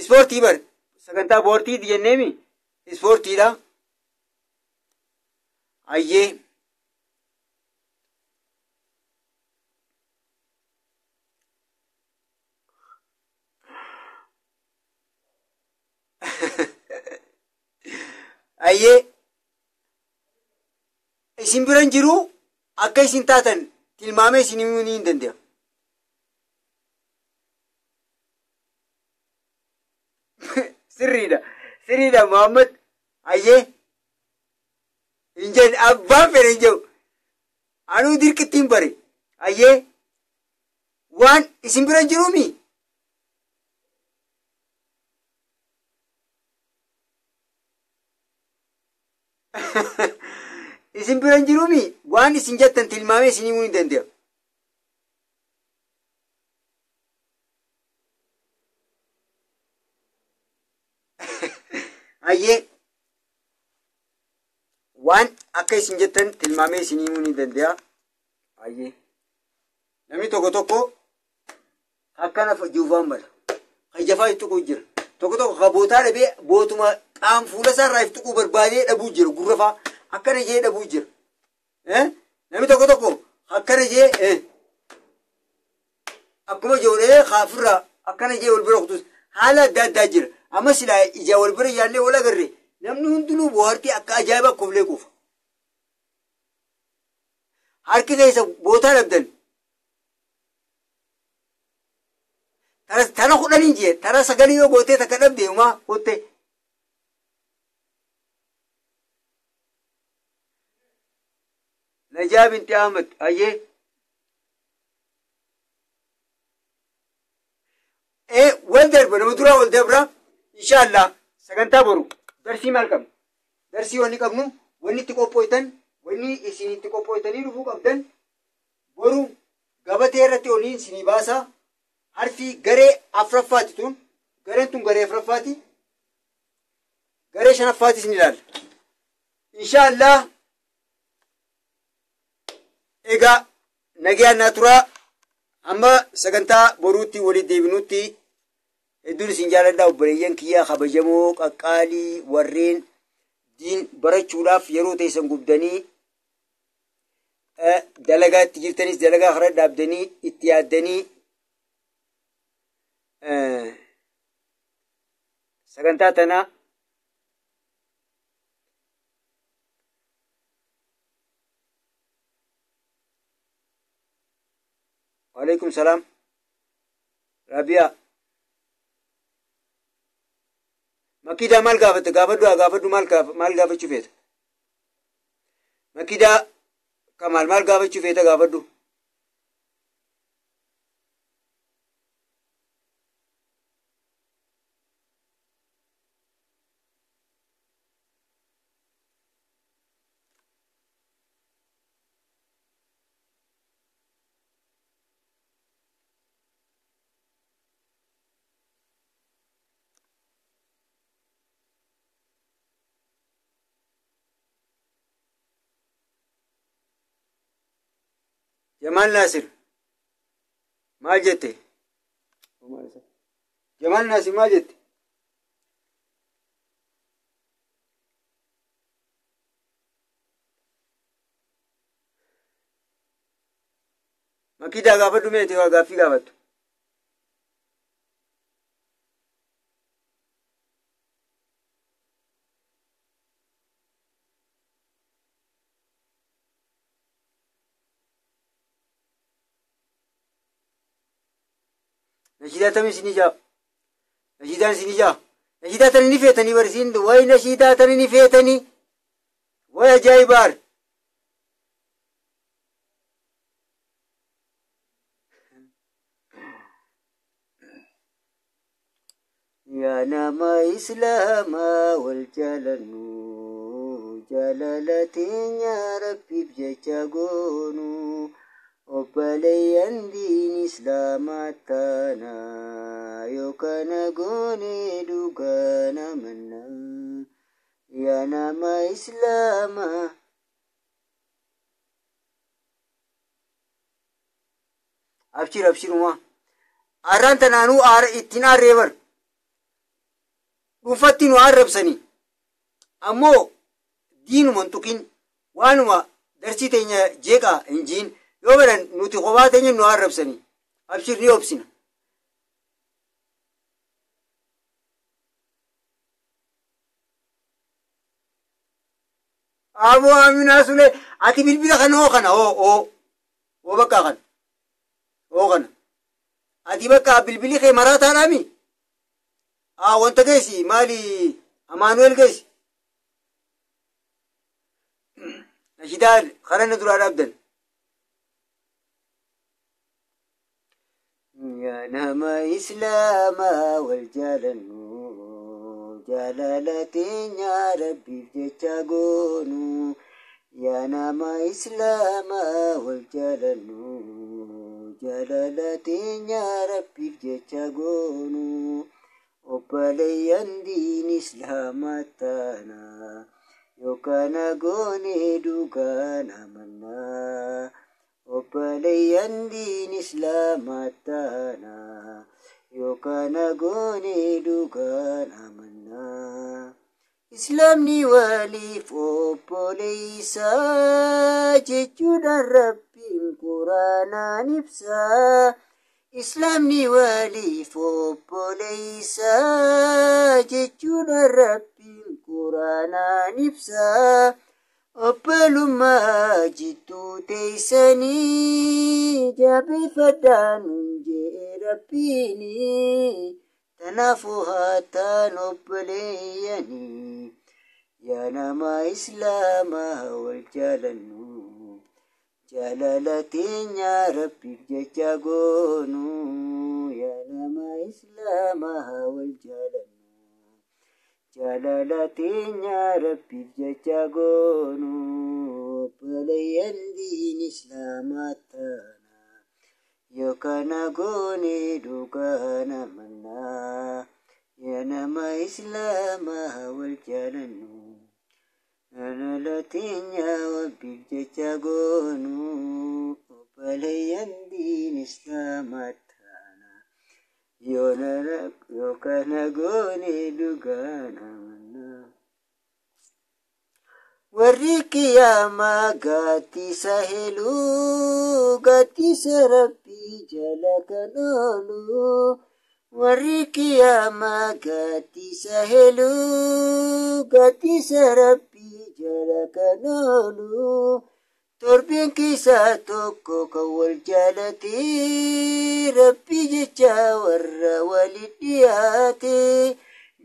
ispoortii bar sagantaa boortiiti jenneemi ispoortiidha. Ayyee. Ayyee. Isin biran jiru akka isin taatan tilmaamee isin himuu ni hin danda'a. Sirriidha. Sirriidha Muhammad. Ayyee. Hin jedhu abbaan fedhe hin jedhu. Anuu dirqitti hin bare. Ayyee. Waan isin bira jiruumi. Isin bira jiruumi waan isin jettan tilmaamee isin himuu hin danda'a. Ayyee. Waan akka isin jettan tilmaamee isin himuu ni danda'a. Ayyee. Namni tokko tokko akkana juufaan mala. Kan jafaa itti tuquu jira. Tokko tokko kan bootaa dhabee bootuma qaam fuula isaarraa itti tuquu barbaadee dhabuu jira. Gurra fa'aa akkana jee dhabuu jira. Namni tokko tokko akkana jee akkuma ijoollee kaafirraa akkana jee wal bira kutus haala adda addaa jira. Amma silaa ija wal bira yaallee wal agarre namni hundinuu bohaartii akka ajaa'ibaa koflee kuufa. Harki keessa bootaa dhabdan. Tara 10 jee tara 9 yoo gootee takka dhabde uumaa goote. Najaa binti Ahmad ayyee. Wal darba nama duraa wal dabra inshallah sagantaa boru darsii maal qabnu? Darsii wanni qabnu wanni itti qophooytan wanni isin itti qophooytanii dhufuu qabdan boru gabatee irratti oliin isinii baasa. Harfi garee afuraffaati tun gareen tun garee afuraffaati garee shanaffaati isin ilaalla. Inshallah egaa nagayaan naa turaa amma sagantaa boruutti walitti deebinutti hedduun isin jaaladhaa obboleeyyan kiyyaa kabajamoo qaqqaalii warreen diin barachuudhaaf yeroo teessan gubdanii dalagaa itti jirtanis dalagaa karaa dhaabdanii itti yaaddanii Sagantaa tanaa Waalaikum salaam. Rabiyaa. Makiidaa maal gaafatte? Gaafadhu haa gaafadhu maal gaafachuu feeta? Makiidaa Kamaal maal gaafachuu feeta gaafadhu? Jamaal Naasir maal jette? Jamaal Naasir maal jette? Makiidaa gaafadhu meeti waa gaaffii gaafattu. Nashiidaa tamii isinii jaa? Nashiidaan isinii jaa? Nashiidaa tani ni feetanii barsiin wayi nashiidaa tani ni feetanii wayi ajaa'ibaar. Yaa nama Islaamaa wal jaalannu jaalala teenya Rabbiif jecha goonu. Obboleeyyan diin Islaamaa taana yoo kana goone dhugaa namanna. Yaa nama Islaamaa. Abshir abshirumaa. Arraan tanaanuu ittiin aarree bar. Dhuunfatti nu arrabsanii. Ammoo diinuma hin tuqin waanuma darsii teenya jeeqaa hin jiin. Yoo fedhan nuti kophaa teenya nu arrabsanii. Abshir ni obsina. Aboo Aminaa Sulee ati bilbila kana hoo kana hoo hoo hoo bakka kana hoo kana ati bakka bilbilli kee maraataadhaami. Haa wanta geessi maali Amaanu'eel geessi. Nashidaa karaa inni duraa dhaabdan. Yaa nama Islaamaa wal jaalannu jaalala teenya Rabbiif jecha goonu. Yaa nama Islaamaa wal jaalannu jaalala teenya Rabbiif jecha goonu. Obboleeyyan diin Islaamaa taana yoo kana goone dhugaa namanna. Obboleeyyan diin Islaamaa taana yoo kana goone dhugaa namanna. Islaamni waliif obboleessa jechuudhaan Rabbiin Quraanaan ibsa. Islaamni waliif obboleessa jechuudhaan Rabbiin Quraanaan ibsa. Obbolummaa jidduu teessanii jabeeffadhaan jee Rabbiini. Kanaafuu haa ta'an obboleeyyanii. Yaa nama Islaamaa wal jaalannu jaalala teenya Rabbiif jecha goonu. Yaa nama Islaamaa wal jaalannu jaalala teenya Rabbiif jecha goonu. Obboleeyyan diin Islaamaa taana yoo kana goone dhugaa namanna. Yaa nama Islaamaa wal jaalannu jaalala teenya Rabbiif jecha goonu. Obboleeyyan diin Islaamaa taana yoo kana goone dhugaa namanna. Warri qiyaamaa gaaddisa heluu gaaddisa Rabbii jala kan oolu. Warri qiyaamaa gaaddisa heluu, gaaddisa Rabbii jala kan oolu. Torbeen keessaa tokko kan wal jaalatee, Rabbii jecha warra walit dhiyaate.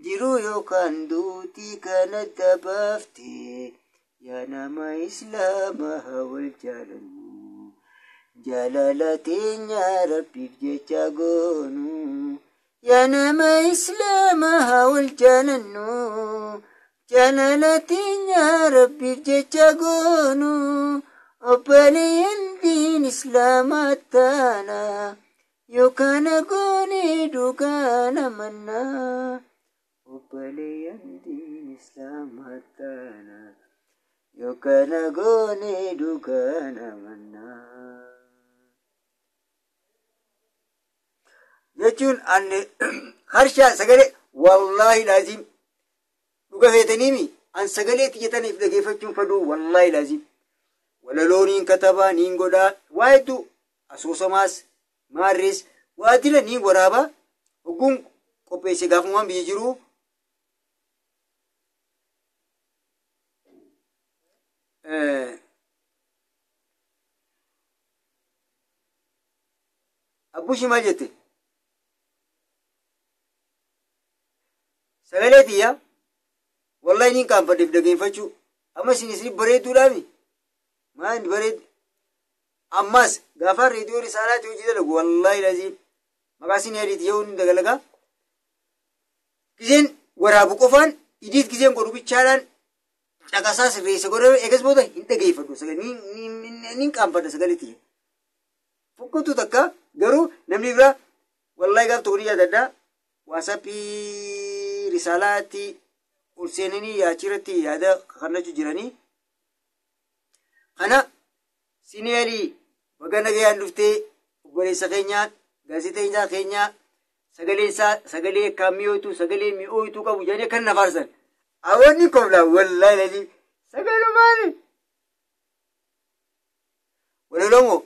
Jiruu yookaan duutii kana dabaafte, yaa nama Islaamaa wal jaalannu. Jaalala teenya Rabbiif jecha goonu. Yaa nama Islaamaa wal jaalannu. Jaalala teenya Rabbiif jecha goonu. Obboleeyyan diin Islaamaa taana. Yookaan goone dhugaan amannaa. Obboleeyyan diin Islaamaa taana. Yookaan goone dhugaan amannaa. Jechuun anne harshaa sagalee wallaahi laazim dhuga feetaniimi an sagalee tiyyataniif dhageeffachuun faduu wallaahi laazim walaloo niin katabaa niin godhaa waa hedduu asoosamaas maarrees waa dila niin waraabaa hogguun qopheesse gaafumaan biyya jiruu abbushi maal jette sagalee tiyya wallahi niin qaanfadheef dhageeffachuu amma isin isin bareedduudhaami maal bareed ammas gaafa reediyoo risaalaatti hojii dalagu wallahi laziim maqaa isin adiiti yoo inni dagalagaa giseen waraabu qofaan idiit giseen godhu bichaadhaan caqasaa sirreessa godhame eegas booda hin dhageeffadhu niin qaanfadha sagalee tiyya fokkatu takka garuu namni biraa wallahi gaaf tokko ni yaadadha waasappii risaalaatti ol seenanii yaachirratti yaada kannachuu jiranii kana sineelii baga nagayaan dhuftee obboleessa keenyaa gaazexeessaa keenyaa sagalee isaa sagalee akkaan mi'ooytu sagalee mi'ooytuu qabu jedhanii akkan na faarsan awwanni koflaa wallaahi lalii sagalumaani walaloo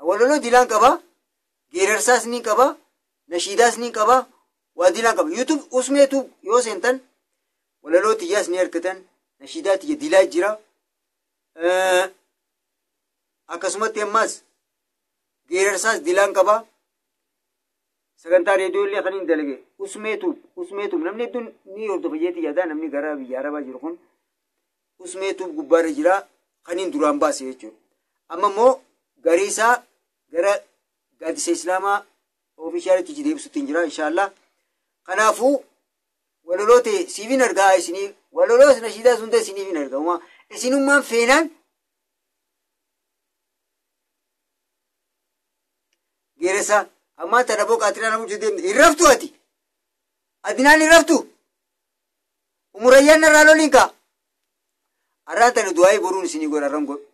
walaloo dilaan qaba geerarsaas ni qaba nashiidaas ni qaba waa dilaan qaba YouTube usmeetu yoo seentan walaloo tiyyaas ni argatan nashiidaa tiyya dilaa jira akkasumatti ammas geerarsaas dilaan qaba sagantaa reediyoo illee kan hin dalage usmeetuuf namni hedduun ni hordofa jeetii yaadaa namni gara biyya arabaa jiru kun usmeetuuf gubbaarra jira kan hin duraan baase jechuudha. Amma immoo garii isaa gara gaaddisa Islaamaa ofiishaalitti deebisuutti hin jira inshaallah. Kanaafuu walaloo ta'e siifin argaa isinii walaloo nashiidaa sun ta'e isiniif hin argamu. Isinummaan feenaan geerarsa ammaa tana boo qaaxilaa nama hojii deemte hin raftu ati adinaan hin raftu umurayyaan irraa loliin kaa arraan tana du'aa'ii boruun isinii godha arran godhu.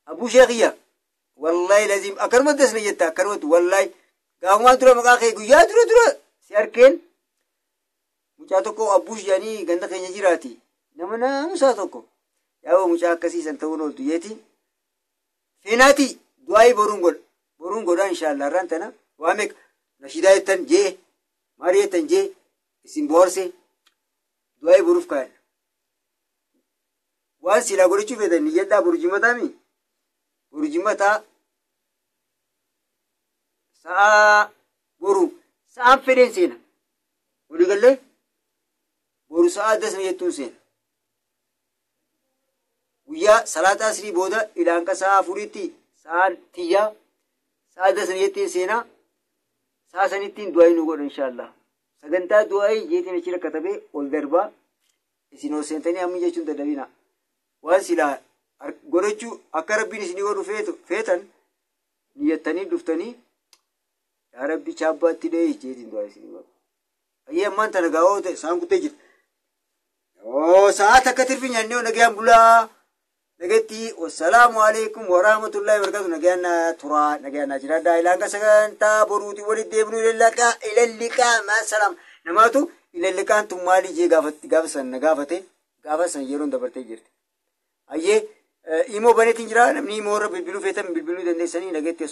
Abuu Sheekiyya wallaahi laziim akkanumatti asna jetta akkanumatti wallaahi gaafumaan dura maqaa kee guyyaa dura dura si arkeen mucaa tokko abbuush jedhanii ganda keenya jiraati. Nama naamusaa tokko yaa'oo mucaa akkasii san ta'uun ooltu jeeti. Feenaati du'aa'ii boruun godha. Boruun godha inshaallah irraan tana waa meeqa nashiidaa jettan jee maarii jettan jee isin bohaarsee du'aa'ii boruuf kaa'edha. Waan silaa godhachuu feetan niyyadhaa boru jimataami. Boru jimataa sa'aa boru sa'aan fedheen seena. Waliigallee boru sa'aa dasna jettuun seena. Guyyaa salaata asrii booda ilaanqa sa'a afuriitti sa'aan tiyyaa sa'a dasna jettiin seenaa sa'a sanittiin du'aa'ii nu godha inshaallah. Sagantaa du'aa'ii jeetiin achi rakkatabee ol darbaa isin ol seentanii amma jechuun dadhabina. Waan silaa godhachuu akka rabbiin isinii godhu feetan niyyattanii dhuftanii yaa rabbi chaabbaatti dhahee jeetiin du'aa isinii godha. Ayyee ammaan tana gaa'oo ta'e sa'aan kuttee jirti. Oo sa'aa takka tirfi nyaannee nagayaan bulaa. Nagatti wassalaamu alaikum warahmatullahi wabarakatuh nagayaan naa turaa nagayaan naa jiraadhaa ilaanqa sagantaa boruuti walitti deebinu ilalliqaa ilalliqaa maasalaam namaatu ilalliqaan tun maali jee gaafa san na gaafate gaafa san yeroon dabartee jirti. Hayyee, imoo baneetiin jira. Namni imoo irra bilbiluu feetan bilbiluu dandeessanii. Nageetti.